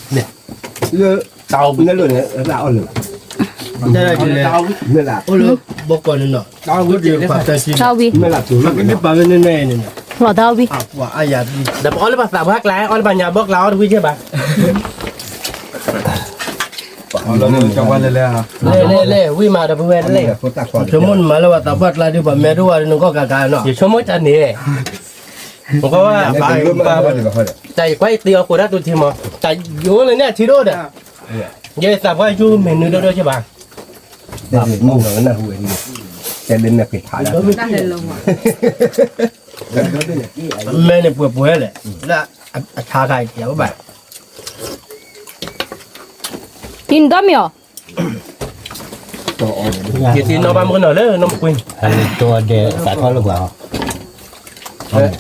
လၢ, တၢ်အီၣ်ဘၣ်, အိၣ်လၢဘီကီးန့ၣ်နီၤ, တၢ်ဝံၤ, ပှၤကဒုးပာ်ဝဲန့ၣ်န့ၣ်, လီၤတၢ်ဝံၤ, ပှၤအါယၤသံ, ဒီးပအီၣ်လၢပှၤသးပှၢ်ကျါ အီၣ်လၢပှၤညါဘီကျါ အီၣ်တဝံၤကဲဘၣ်, ပှၤ လဲၤ လဲၤ လဲၤ ဝံၣ်မးဒီပုၢ်ဝဲၢ်လဲၣ်, ဆိကမိၣ်နမၤလၢပှၤသးပှၢ်ကျါဒုး ပှၤမဲာ်ဒိၣ်ဝဲဒုး နကီၢ်ကးကးနီၤ, ယဆိကမိၣ်တၢ်န့ၣ်, တၢ်ယကွၢ်ယတ့အီၤဃိးဒၣ်တူၢ်ထံမး, တၢ်ယိၤလၢန့ၣ်အထံဒိၣ်ဒီး, ယသးပှၢ်ယိၤမ့ၢ်နုာ်ဒိၣ်ဒိၣ်က့ဘၣ်, တဲလၢနၢ်က့ၤထါဒၣ်, မဲာ်န့ၣ်ပှဲၤပှဲၤလဲၣ်, လၢအဆါခါအံၤယဘၣ် တံၤနဒီမ့ၢ်အီၤ, ယတံၤနီၢ်ဘၣ်မုၢ်ကနီၤလၢနီၢ်မကွ့ၢ်, အလံၤတိၢ်အဒဲးသးထီၣ်လၢပှၤအီၤ,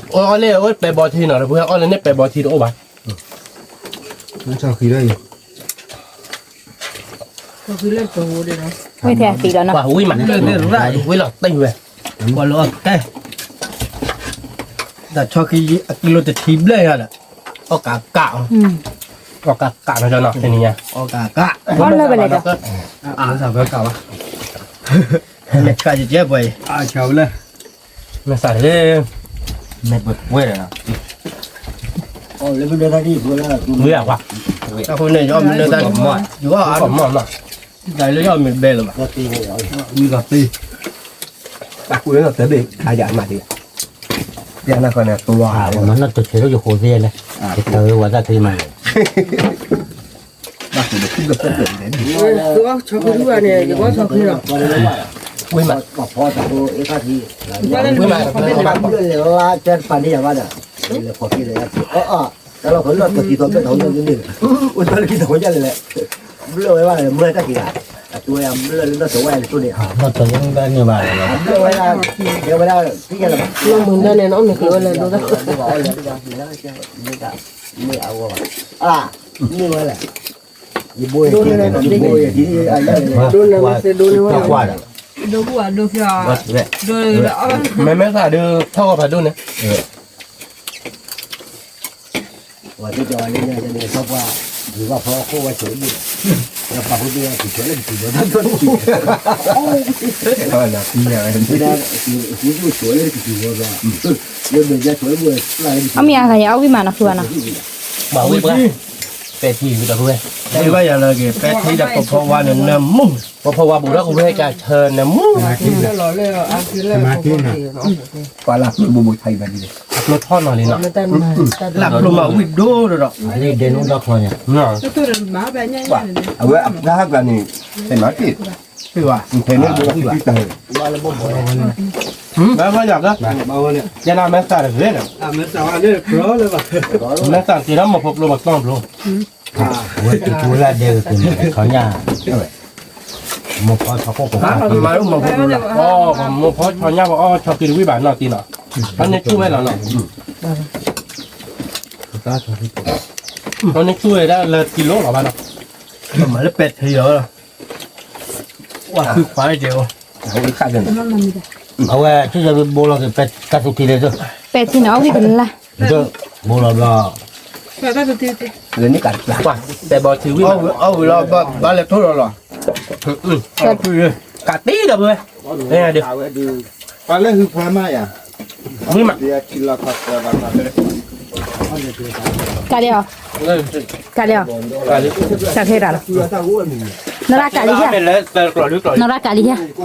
အီၣ်လၢအဝဲပဲာ်ဘီထံနီၤ ဒီပုၢ်ဝဲၢ်အီၣ်လၢန့ၣ်ပဲာ်ဘီထံတအိၣ်ဘၣ်, ဝံၣ်ထဲသံးလီၤနီၤ, ဝံၣ်လီၤတံၢ်ဝဲ, ပှၤလၢအီၣ်ကဲ တၢ်ဆီခံအကံလိတထံဘျဲၣ်ယၤဒီး, အီၣ်ကးကး, အီၣ်ကးကးနီၤ တနံၤညါ, အီၣ်ကးကး, အီၣ်လၢဝဲလဲၣ်ဒီး, အါသးဝဲကးဘၣ်, မ့ၢ်ဆှးကဲပှဲၤအံၤ, မ့ၢ်သးတဂ့ၤ, မ့ၢ်ပှဲၤပှဲၤဒီး, ဝံၤအကွၢ်, အဃိန့ၣ် ယအီၣ်မ့ၢ်နၢတၢ်, ယအီၣ်အါ, တၢ်လၢယအီၣ်မ့ၢ်ဘဲလၢၤဘၣ်, ဝံၤကသ့ တၢ်ကူၣ်လၢနီၢ်တဘ့ၣ်ခါယမၤဒံး, ပျၢ်နၢ်ဃီန့ၣ် တွၤမၤနီၢ်တဆဲးလၢယဃိသ့လဲၣ်, ယတၢ်ဝဲဝဲတၢ်ချံမၤန့ၣ်, ဘၣ်ကူၣ်လၢကူၣ်ကပၢၢ်န့ၣ်, ဝံၤမး, ဝံၤမး, လဲၤလါကဲတပၤန့ၣ်ယၤဘၣ်ဒီး, လဲၤဖီၣ်က့ၤလဲၤ, တၢ်လီၢ်ဖီၣ်လၢကသံၣ်သီဘျၢၣ်ထီၣ်န့ၣ်, အိၣ်တၢ်လၢကသံၣ်သီညါလဲၣ်လဲၣ်, ဘျၢၣ်ဝဲဘၣ်လဲၣ် မၢတၢ်က့ၤဂၤ, အတူဝဲယဘျၢၣ်လၢနီၢ်တဝဲန့ၣ်တိၢ်န့ၣ်, ဘျၢၣ်ဝဲဒၣ်, တဲဝဲဒၣ်, မုၢ်ဒၢန့ၣ် နအီၣ်မ့ၢ်ကျိၤဝဲလဲၣ်ဒိၣ်, မ့ၢ်အဝဲဘၣ်, မ့ၢ်ဝဲလဲၣ်, ယဘိယထံ, ယဘိယထံ, ဒိၣ်န့ၣ်မ့ၢ်သ့ဒိၣ်န့ၣ်ဝဲ, ဒိၣ်ဘၣ်ဒိၣ်ဖျါ, မ့မ့ၢ်သးဒုးထီၣ်ဂီၤဖးဒိၣ်န့ၣ် ဝဲသ့ၣ်ကီးလၢညါန့ၣ် ထီၣ်ပှၢ်, ယဘၣ်ဖီခိၣ်ဝဲဆိးလၢဘုၣ်, ပာ်ဃုသ့ၣ်ကဆိးလၢကတုၤဒီးတၢ်ဒိၣ်တံၢ်, ဆိးလၢကတုၤဒီး, လၢမဲာ်ညါဆိးလၢဘုၣ်, အီၣ်မ့ၢ်အါဂၤယအီၣ်ဝံၣ်မးနီၤဃုဘၣ်နီၤ, ပှၤဝံၣ်ပှၤ, ပဲာ်ထံဒီပုၢ်ဝဲၢ်, ပဲာ်ထံဒီးပီၤဖီဝါန့ၣ်နၢမူ, ပီၤဖီဝါဘူးဒီးကဝဲၢ်ကဆၢနၢမူ, ပှၤလၢကျိဘိဘိဆါအံၤဘၣ်ဒ်လဲၣ်, အကျိထီၣ်နီၤလံနီၤ, လၢကျိမၤဝံၣ်ဒိၣ်ဒီး, ဒဲနူဒီချီညါ, အဝဲအပှၤဟးကျါန့ၣ်, ဖဲမၤတ့ၢ်, ဖဲန့ၣ်ဘိဘိတၢ်, ဘၣ်ဘၣ်ယၤက, ယဲနမဲာ်သၣ်တဂ့ၤဒီး, မဲာ်သၣ်က့ၤဒီးမ့ၢ်ဖိကျိမ့ၢ်ကျီဘျိ, ဝဲတံၤကျိလၢဒဲက့ၤန့ၣ်ခီညါ, မိၢ်ဖီဆီခိၣ်က, မၤလၢမိၢ်ဖီကျိလီၤ, မိၢ်ဖီဆီညါပအီၣ်ဆီက့ၤတဝံၣ်ဘၣ်နီၢ်တံၢ်နီၤ, အန့ၣ်သူၣ်ဝဲလီၤနီၤ, အန့ၣ်သူၣ်ဝဲဒၣ်လၢကံလိလီၤဘၣ်နီၤ, မၤလၢပဲာ်ထံလီၤ, ဝဲဃုခွါကဲအိၣ်, အဝဲဆူယဘိလီၤက့ၤပဲာ်တၢ်သူထံလၢ, ပဲာ်ထံန့ၣ်အီၣ်ဝံၣ်ကလၢ်, ဘိလီၤဘျီ, ပဲာ်ဘီထံဝံၣ်, အီၣ်ဝံၣ်လီၤဘၣ်လဲၤထိၣ်လီၤလီၤ, ကးတံၢ်ဒီးပုၢ်ဝဲၢ်, ပှၤလၢဟုဖၢမးယၤ, ဝံၣ်မး, ကးလံအီၤ, ကးလံအီၤ, ကးခဲတၢ်လီၤ, နီၢ်ရၣ်ကးလံဟဲ, နီၢ်ရၣ်ကးလံဟဲ,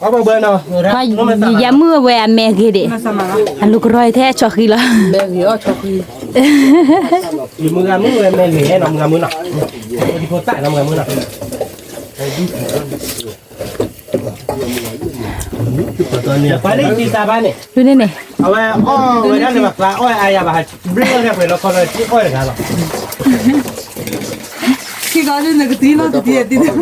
အဘိဘၢနီၤ, ယမုၢ်ဝဲအမဲာ်ဂ့ၤဒံး, အလူၤကရီထဲဆီၣ်ဃံလီၤ, မုၢ်ဂၤမုၢ်ဝဲမဲာ်ဂ့ၤနီၤ, မုၢ်ဂၤမုၢ်နီၤ, ဖိသၣ်နီၤ မုၢ်ဂၤမုၢ်နီၤ, ပှၤလၢယတံၤသးဘၣ်န့ၣ်, န့ၣ်, အဝဲအီၣ်ဝဲဒၣ်လၢဘၣ်ကျါအီၣ်အါယၤဘၣ်, ဘျၢၣ်ဝဲဒၣ်ပှဲၤလီၤခီလီၤ အီၣ်တဂၤလီၤ, ခံဂၤလၢနကသံနီတသံ, ယတံၤန့ၣ်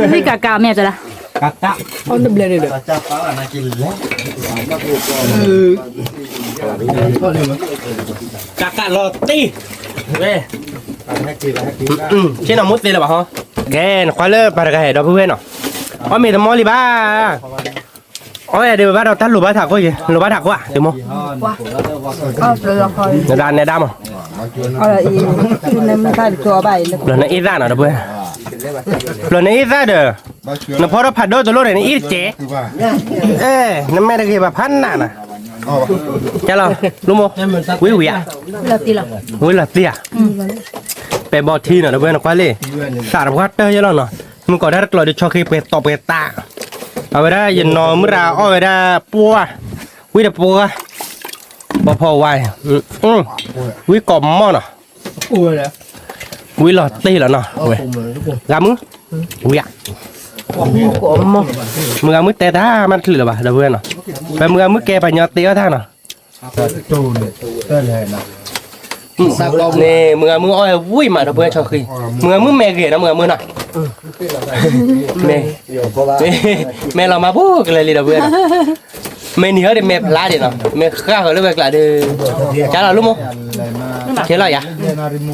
မ့ၢ်ကးကးမ့ၢ်တၢ်, ကးကး, အီၣ်တဘျဲၣ်န့ၣ်ဒီး, ကးကးလီၤတံၢ်, ဝဲ, ဆ့ၣ်နီၤမူသ့လၢၤဘၣ်ဟီ, ကဲ နခွါလၢပှၤတဂၤဟဲဒီပုၢ်ဝဲၢ်နီၤ, အီၣ်မ့ၢ်တမီၢ်လံဘၣ် အီၣ်ယၤဒုးဘၣ်ဒီးတၢ်လိၣ်ဘၣ်ထးခိၣ်ယဲ, လိၣ်ဘၣ်ထးခိၣ်ဧါ, တမီၢ်, နဒါနဲဒါမး, လီၤနအ့ၣ်သၣ်နီၤဒီပုၢ်ဝဲၢ်, ဘျီနအ့ၣ်သၣ်ဒီး, နဖီထီၣ်ဖးဒိၣ်တလိၣ်န့ၣ် နအ့ၣ်တကဲး, အဲ, နမဲာ်တဂ့ၤဘၣ်ဖးနးနၤ, ကလီၤ, လိမိၢ်, ဝံၤဝံၤဧါ, ဝံၤလီၤသံဧါ, ပဲာ်ဘီထံနီၤ ဒီပုၢ်ဝဲၢ်နကွၢ်လံ, သးတပှၢ်တၢၢ်ယဲလီၤနီၤ, မုၢ်ကီးဒၣ်တကျိၤဒီး ဆီဃ့ပှဲၤတီပှဲၤတာ်, အဝဲဒၣ်ယနီၤမုၢ်ရၤအီၣ်ဝဲဒၣ်ပှၢ်, ဝံၤတပှၢ်, ပီဖီဝါ, ဝံၤကိးမီၢ်နီၤ, ဝံၤလီၤတ့ၢ်လီၤနီၤ, ဝဲ, ဂၤမုၢ်, ဝံၤဧါ, မုၢ်ဂၤမုၢ်တဲတၢ်မးတချုးလၢၤဘၣ် ဒီပုၢ်ဝဲၢ်နီၤ, ပမုၢ်ဂၤမုၢ်ကဲပှၤညီတ့အီၣ်တၢ်နီၤ န့ၣ် မုၢ်ဂၤမုၢ်အီၣ်ဝံၤမး ဒီပုၢ်ဝဲၢ်ဆီဃံ, မုၢ်ဂၤမုၢ်မဲာ်ဂ့ၤနီၤ မုၢ်ဂၤမုၢ်နီၤ, မဲာ်, မဲာ်လီၤမၤဘူၣ်ကလဲၤလံ ဒီပုၢ်ဝဲၢ်နီၤ, မဲာ်နံၤဟီဒီးမဲာ်ဖျါဒံးနီၤ မဲာ်ဃၣ်ဃီၤလၢဝဲကျးဒီး, ကၢ်လီၤလိမိၢ်, ခဲလီၤယၤ,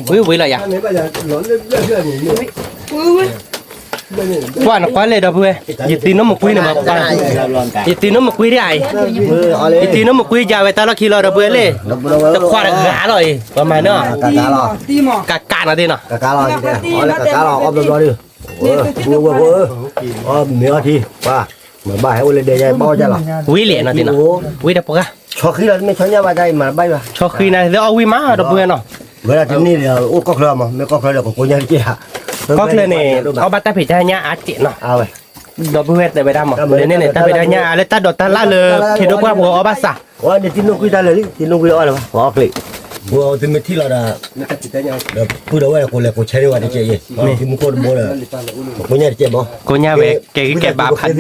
ဝံၤဝံၤလီၤယၤ ကွၢ်နကွၢ်လဲၣ် ဒီပုၢ်ဝဲၢ်, ယတံၤနိမုၣ်ကွံန့ၣ်ဘၣ်, ယတံၤနိမုၣ်ကွံဒ်အံၤ, ယတံၤနိမုၣ်ကွံယၤဝဲတၢ်လီၢ်ခံလီၤ ဒီပုၢ်ဝဲၢ်လံ, တခွါတဂၤလီၤအံၤ ပှၤမၤနီၤ, ကကးနီၤသ့ၣ်နီၤ, ကကးလီၤ, အီၣ်ဘျီဘျီဒီး, ဝဲဝဲဖိဧၢ, အီၣ်မ့ၤအီထံ, ပှၤ, မၤဘၣ်ဟဲအိၣ်လၢဒဲယါဘၣ်အီၣ်ကၢ်လီၤ, ဝံၤလံနီၤသ့ၣ်နီၤ, ဝံၤဒီးပှၤ, ဆီဃံလီၤ မ့ၢ်ဆီညါဘၣ်တၢ်အံၤမၤဘၣ်ဘၣ်, ဆီဃံန့ၣ်သ့ၣ်အီၣ်ဝံၤမး ဒီပုၢ်ဝဲၢ်နီၤ ဝဲဒၣ်တန့ၢ်ဒီး အိၣ်ကီၢ်ချၢမး မ့ၢ်ကီၢ်ချၢဒီး ကကိးညါတက့ၢ်ဧါ, ကီၢ်ချၢန့ၣ် အီၣ်ဘၣ်တၢ်ဖံးတၢ်ညၣ်အါတ့ၢ်နီၤ, ဒီပုၢ်ဝဲၢ်တဲဝဲဒၣ်မး လၢန့ၣ်န့ၣ် တၢ်ဖံးတၢ်ညၣ်အါလၢတၢ်ဒိးတၢ်လၣ်လၢ ထံဒိၣ်ပှၢ်ပူၤအီၣ်ဘၣ်စး, ဝဲန့ၣ်တံၤနိကွံတၢ်လၢာ်လံ တံၤနိကွံအီၣ်လၢၤဘၣ် ပှၤအီၣ်ချ့, ပှၤသုမ့ၢ်ထံၣ်လီၤဒီး, ဒီးပုၢ်ဒီးဝဲၢ်ကိးလဲၤကိးဆဲးန့ၢ်ဝဲတကဲးအံၤ, ထံမူခိၣ်တဘိဒီး, ကိးညါတကဲးဘၣ်, ကိးညါဝဲ ကဲဂံၢ်ကဲဘါဖးဒိၣ်,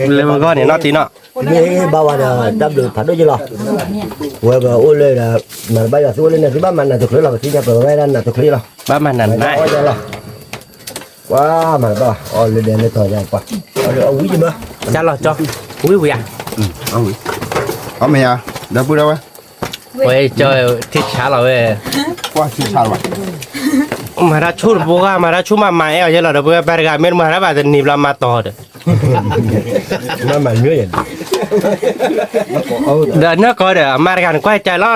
လၢမုၢ်ဂီၢ်န့ၣ်နီၤတံၤနီၤ, မ့ၢ်ဘၣ်ဝဲဒီး တၢ်ဘျုးဖးဒိၣ်ယလီၤ, ပဝဲပအိၣ်လၢဒီး, မၤတဘၣ်ယွၤသုအိၣ်လၢန့ၣ် သုဘၣ်မၤနးတချုးလီၤ ပသ့ၣ်ညါပဝဲဒၣ်နးတချုးလီၤ, ဘၣ်မၤနးနး, ပှၤမၤတဘၣ် အီၣ်လၢဒဲလၢတီၤယါပှၤ, အီၣ်လၢအဝံၣ်ယမၢ, ကၢ်လီၤကၠီ, ဝံၣ်ဝံၣ်ဧါ, အီၣ်မ့ၢ်ဧါ, ဒီပုၢ်ဒီဝဲၢ်, ဝဲကၠီ, ထံဆါလီၤဝဲ, ကွၢ်ထံဆါလီၤ, မၤတၢ်ဆူၣ်တဘိဂၤ မၤတၢ်ဆူၣ်မးမၤအဲၣ်အီၤယဲလီၤ ဒီပုၢ်ဝဲၢ် ပှၤတဂၤမ့ၢ်တမၤတၢ်ဘၣ်တနံၤဘျီမၤတီၤဒီး, ဒီးနၢ်ကီၢ်ဒီး အမါတဂၤနကွၢ်ကၢ်လီၤ,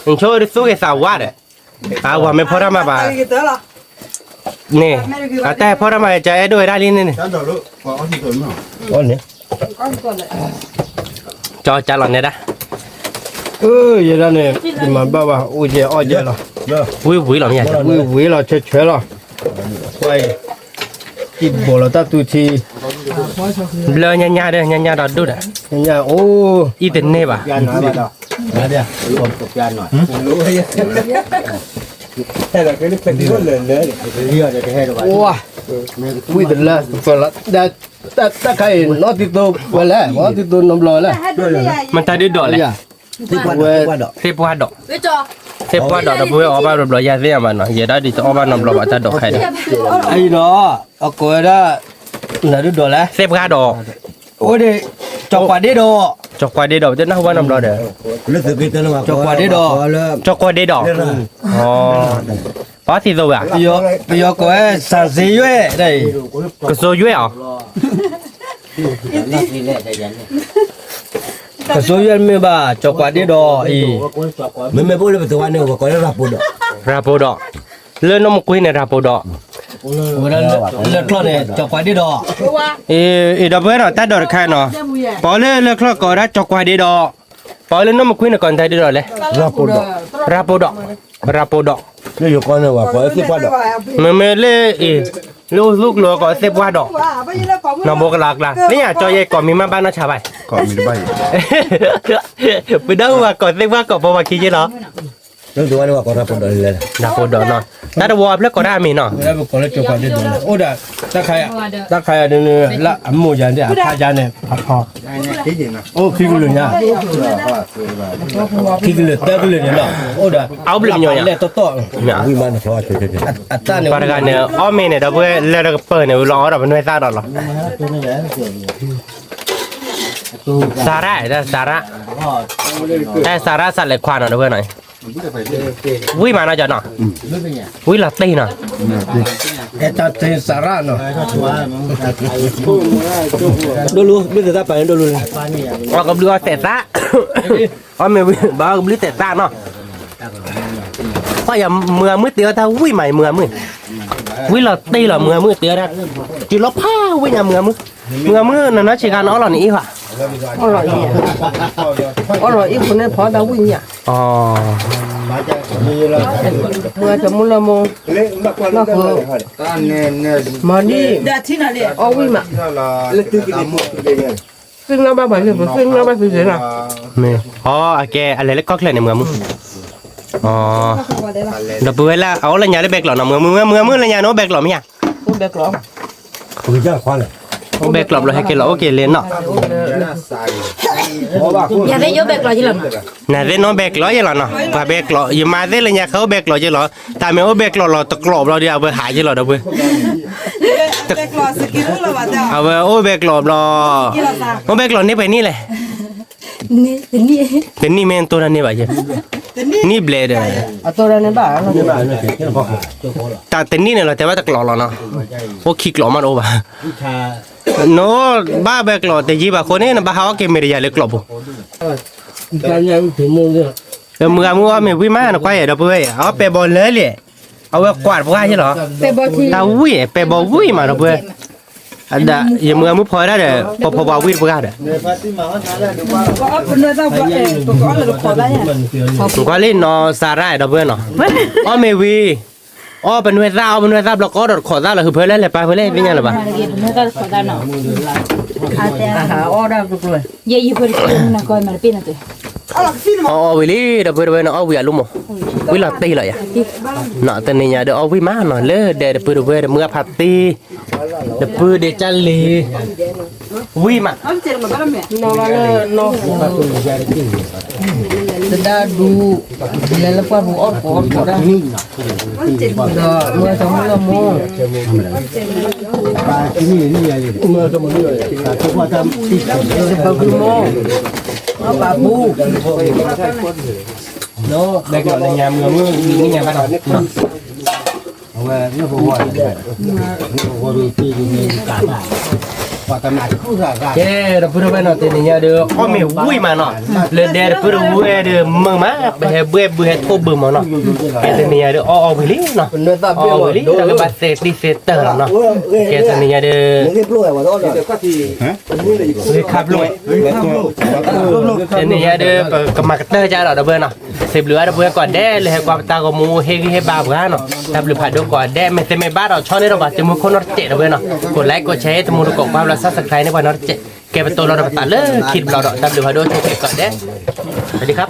နဆိဒ်သူၣ်ဂ့ၤသးဝါဒီး, အဝၤမ့ၢ်ဖီတၢ်မၤဘၣ်, န့ၣ်, အတၢ်ဖီတၢ်မၤကၢ်အဲၣ်ဒိၣ်ဝဲဒၣ်လံန့ၣ်န့ၣ်, န့ၣ်, ကၠီကၢ်လီၤနဲဒၣ်, ယဲဒၣ်န့ၣ်, ယမၤဘၣ်ဘၣ် အိၣ်ယဲအီၣ်ယဲလီၤ, ဝံၤဝံၤလီၤမ့ၢ်, ဝံၤဝံၤလီၤဆၢဆၢလီၤ, ကွၢ်အံၤ, တံၢ်ဘိးလီၤတၢ်သူထံ, ဘျၢညါညါဒီး ညါညါဒီးဒိၣ်ဒီး, ညါညါအိၣ်, အံၤတန့ၢ်ဘၣ် ဝံၤတလၢ, တၢ်ခါအံၤ နီၢ်တံသိဝဲလဲၣ်, နီၢ်တံသိနီတဘျီလဲၣ်, မတၤဒုးဒိးလဲၣ်, သ့ၣ်ပှၢ်ဒိး, သ့ၣ်ပှၢ်ဒိး ဒီပုၢ်ဝဲၢ်အီၣ်ဘၣ်တဘျီယၤသ့ၣ်ညါဘၣ်နီၤ, ယဲဒၣ်ဒ်တအီၣ်ဘၣ်နီတဘျီဘၣ်တၢ်ဒိးခဲဒီး, အံၤဒီး, အကိးဝဲဒၣ်, နၤဒုးဒိးလဲၣ်, သ့ၣ်ပှၢ်ဒိး, အိၣ်ဒံး, ကၠီၤကွၢ်ဒ့ဒီး, ကၠီၤကွၢ်ဒ့ဒီး ပတနၢ်ဟူဘၣ်နီတဘျီဒီး, ကၠီၤကွၢ်ဒ့ဒီး, ကၠီၤကွၢ်ဒ့ဒီး, ပှၤသံသိဝဲ, ပယီၤကိးဝဲစၢ်စ့ယွဲၣ်, ကစိယွဲၣ်အီၤ ကစိယွဲၣ်မ့ၢ်ဘၣ် ကၠီၤကွၢ်ဒ့ဒီးအံၤ, မ့မ့ၢ်ပအိၣ်လၢပသဝါန့ၣ် ပကိးလၢရၤပိၤဒီး, ရၤပိၤဒီး, လၢနီၢ်မူကွ့န့ၣ် ရၤပိၤဒီး, လၢချီၣ်န့ၣ် ကၠီၤကွၢ်ဒ့ဒီး, အံၤဒီပုၢ်ဝဲၢ်ဒီး တၢ်ဒိးတခါနီၤ, ပှၤအိၣ်လၢလၢချီၣ်ကိးဝဲဒၣ် ကၠီၤကွၢ်ဒ့ဒီး, ပှၤအိၣ်လၢနီၢ်မူကွ့န့ၣ် ကိးနတၢ်ဒ့ဒီးလဲၣ်, ရၤပိၤဒီး, ရၤပိၤဒီး, မ့မ့ၢ်လၢ လၢအိၣ်သူၣ်ကျိၤကိးသ့ၣ်ပှၢ်ဒီး, နီၢ်ဘိကလၤကျါ မ့ၢ်ယၤကၠီယဲၢ်ကိးမံၤမးဘၣ်နီၢ်ဆါဘၣ်, ပဒၢ်ဟူဘၣ်ကိးသ့ၣ်ပှၢ်ကိးပီၤပှၤခံယဲၢ်လီၤ, ရၤပိၤဒီးနီၤ, တၢ်တဝီအဖျၢၣ်ကိးတၢ်အမံၤနီၤ, အိၣ်ဒီး, တၢ်ခါယၤဒ်န့ၣ် လၢအမိၢ်ယၤန့ၣ် အဖါယၤန့ၣ်, အိၣ်ခံကလုာ်ညါ, ခံကလုာ်သၢကလုာ်န့ၣ်နီၤ, အိၣ်ဒီး, အအိၣ်ဘျုးမညီညါ, လဲၣ်တီတီ, ဝံၤမးန့ၣ်, ပှၤတဂၤန့ၣ် အီၣ်မ့ၤန့ၣ် ဒီပုၢ်ဝဲၢ်လၢတကပၢၢ်န့ၣ် ဝံၤလီၤအီၣ်ဒီးပနွဲၣ်သၣ်ဒီးလီၤ, စၤရါ, စၤရါ, တၢ်စၤရါစးလဲၤခွါနီၤ ဒီပုၢ်ဝဲၢ်နီၤ, ဝံၤမးနီၤကၠီနီၤ, ဝံၤလီၤတ့ၢ်နီၤ, စၤရါနီၤ, ဒိၣ်လူ, ဘျုးသ့ၣ်သၣ်ပာ်န့ၣ်ဒိၣ်လူ, အီၣ်ကဘျုးအီၣ်သဲးသၣ်, အီၣ်မ့ၤဝံၤ ဘၣ်အီၣ်ကဘျုးသဲးသၣ်နီၤ, ပှၤယမုၢ်ဂၤမုၢ်တ့အီၣ်တၢ်ဝံၤမး ယမုၢ်ဂၤမုၢ်, ဝံၣ်လီၤတ့ၢ်လီၤ မုၢ်ဂၤမုၣ်တ့ၢ်ဒၣ်, တုၤလီၤဖးဝံၣ်ညါ မုၢ်ဂၤမုၣ်, မုၢ်ဂၤမုၣ် နနီၢ်ဆံးခါ နအီၣ်လီၤနအ့ၣ်ဧါ, အီၣ်လီၤအ့ၣ်, အီၣ်လီၤအ့ၣ်ဖိန့ၣ် ဖီဒၣ်ဝံၣ်ညါ, မုၢ်ဂၤတမူလၢမူ, မၤဒ်, အီၣ်ဝံၣ်မး, သ့ၣ်နီၣ်ဘၣ်ပှၤလၢပသ့ၣ်နီၣ်ဘၣ်သုစ့ၢ်နီၤ, မ့ၢ်, အီ အကဲ အလဲၤလၢကီၢ်ချၢန့ၣ် မုၢ်ဂၤမုၣ်, ဒီပုၢ်ဝဲၢ်လၢ အအိၣ်လၢညါလၢဘဲကျိးနီၤ မုၢ်ဂၤမုၣ်, မုၢ်ဂၤမုၣ်လၢညါ နအိၣ်ဘဲကျိးမ့ၢ်ဧါ, အိၣ်ဘဲကျိးဘျီ ဟဲက့ၤလီၤအိၣ်က့ၤလံနီၤ, နသ့ၣ်နီၣ်ဘဲကျိးယဲလီၤနီၤ, ပှၤဘဲကျိး ယမါသ့ၣ်လၢညါ ဃဲအိၣ်ဘဲကျိးယဲလီၤ, တၢ်မ့ၢ်အိၣ်ဘဲကျိးလီၤတကျိးဘျီဒီး အဝဲဟးယဲလီၤဒီပုၢ်ဝဲၢ် အိၣ်ဘဲကျိးဘျီ, အိၣ်ဘဲကျိးန့ၢ်ပှဲၤနံၣ်လဲၣ်, တနံၣ်မ့ၢ်တိၢ်တၢ်န့ၢ်ဘၣ်ယဲ, နံၣ်ဘျဲၣ်ဒီး, တၢ်တနံၣ်န့ၣ်လီၤ တဲဘၣ်တကျိးလီၤနီၤ, အိၣ်ခံကျိးမးတအိၣ်ဘၣ်, နအိၣ်ဘၣ်ဘဲကျိးတယံာ်ဘၣ်အဃိန့ၣ် နဘၣ်ဟးအီၣ်က့ၤမ့ၢ်တယၤလၢကျိးပူၤ မုၢ်ဂၤမုၣ်အီၣ်မ့ၤဝံၣ်မး နကွၢ်ယဲဒီပုၢ်ဝဲၢ်, အီၣ်ပဲာ်ဘီလၢလံ, အဝဲကွၢ်တပှၢ်ယဲလီၤ, တၢ်ဝံၣ် ပဲာ်ဘီဝံၣ်မးဒီပုၢ်ဝဲၢ်, ယမုၢ်ဂၤမုၣ်ဖီဝဲဒၣ်ဒီး ပဖီပှၤဝံၣ်တပှၢ်ဒီး, ကွၢ်လံနီၢ်စၤရါဒီပုၢ်ဝဲၢ်နီၤ, အီၣ်မ့ၤဝံၤ, အီၣ်ပနွဲၢ်သၣ် အီၣ်ပနွဲၢ်သၣ်ဘျီ ကီဒီးတခိးသၣ်လီၤ ဟုးဖၢလၢလဲၤပာ်ဖဲလဲၣ် သ့ၣ်ညါလၢၤဘၣ် အီၣ်ဝံၤလံ ဒီပုၢ်ဝဲၢ်န့ၣ် အီၣ်ဝံၤအလိၣ်မး, ဝံၣ်လီၤတ့ၢ်လီၤယၤ, တနံၤညါဒီးအီၣ်ဝံၣ်မးနီၤ လၢဒဲတပုၢ်တဝဲၢ် တမုၢ်အဖးတ့ၢ်, တပုၢ်ဒဲးကၢ်လံၤ, ဝံၣ်မး, နီၢ်ဘၣ်လၢနီၢ်, တဒါဒူ, လဲၤလၢပှၢ်ပူၤအီၣ်တကိးအီၣ်တကိးဒၣ်, ဒီးမုၢ်တမုၢ်လၢမူ, တဘၢဖုမူ, အီၣ်ဘၣ်ပူၤ, ဒီးဘဲကလီးလၢညါမုၢ်မုၢ် မုၢ်ညါဘၣ်ဒီး အဝဲ ကဲ ဒီပုၢ်ဒီဝဲၢ်နီၤ တနံၤညါဒီး အီၣ်မ့ၤဝံၣ်မးနီၤ, လၢဒဲတပုၢ်တဝဲၢ်ဒီး မုာ်မး ပဟဲဘှဲၣ်ဘုဟဲထိၣ်ဘုမးနီၤ, ကဲ တနံၤညါဒီး အီၣ်အီၣ်ဝံၤလံနီၤ, အီၣ်ဝံၤလံ ဒီးကဘၣ်သဲတံၢ်သဲတၢၢ်လီၤနီၤ, ကဲ တနံၤညါဒီး ဂ့ၤခါဖျိ, တနံၤညါဒီး ပကမၤကတၢၢ်ကဒီးဒီပုၢ်ဝဲၢ်နီၤ, စံးဘျုးအါဒီပုၢ်ဝဲၢ်ကိးဂၤဒဲး လၢဟဲကွၢ်ပတၢ်ဂီၤမူ ဟ့ၣ်ဂံၢ်ဟ့ၣ်ဘါပှၤနီၤ, တၢ်ဘျုးဖးဒိၣ်ကိးဂၤဒဲး, မ့ၢ်သ့မ့ၢ်ဘၣ်ဒီး ဆီၣ်န့ၢ်ဒီးပှၤသုးမုၢ်ခိၣ်နီတစဲးဒီပုၢ်ဝဲၢ်နီၤ, ကိး like ကိး share တမူတကိး ကွၢ်ဘျီ subscribe န့ၢ်ပှၤနီတစဲး, ကဲ ပတိၢ်လီၤဒီးပသးလၢခံတဘျီဒီး တၢ်ဘျုးဖးဒိၣ်ဆိၣ်ဂ့ၤကိးဂၤဒဲး, စဝၤစဒံခါ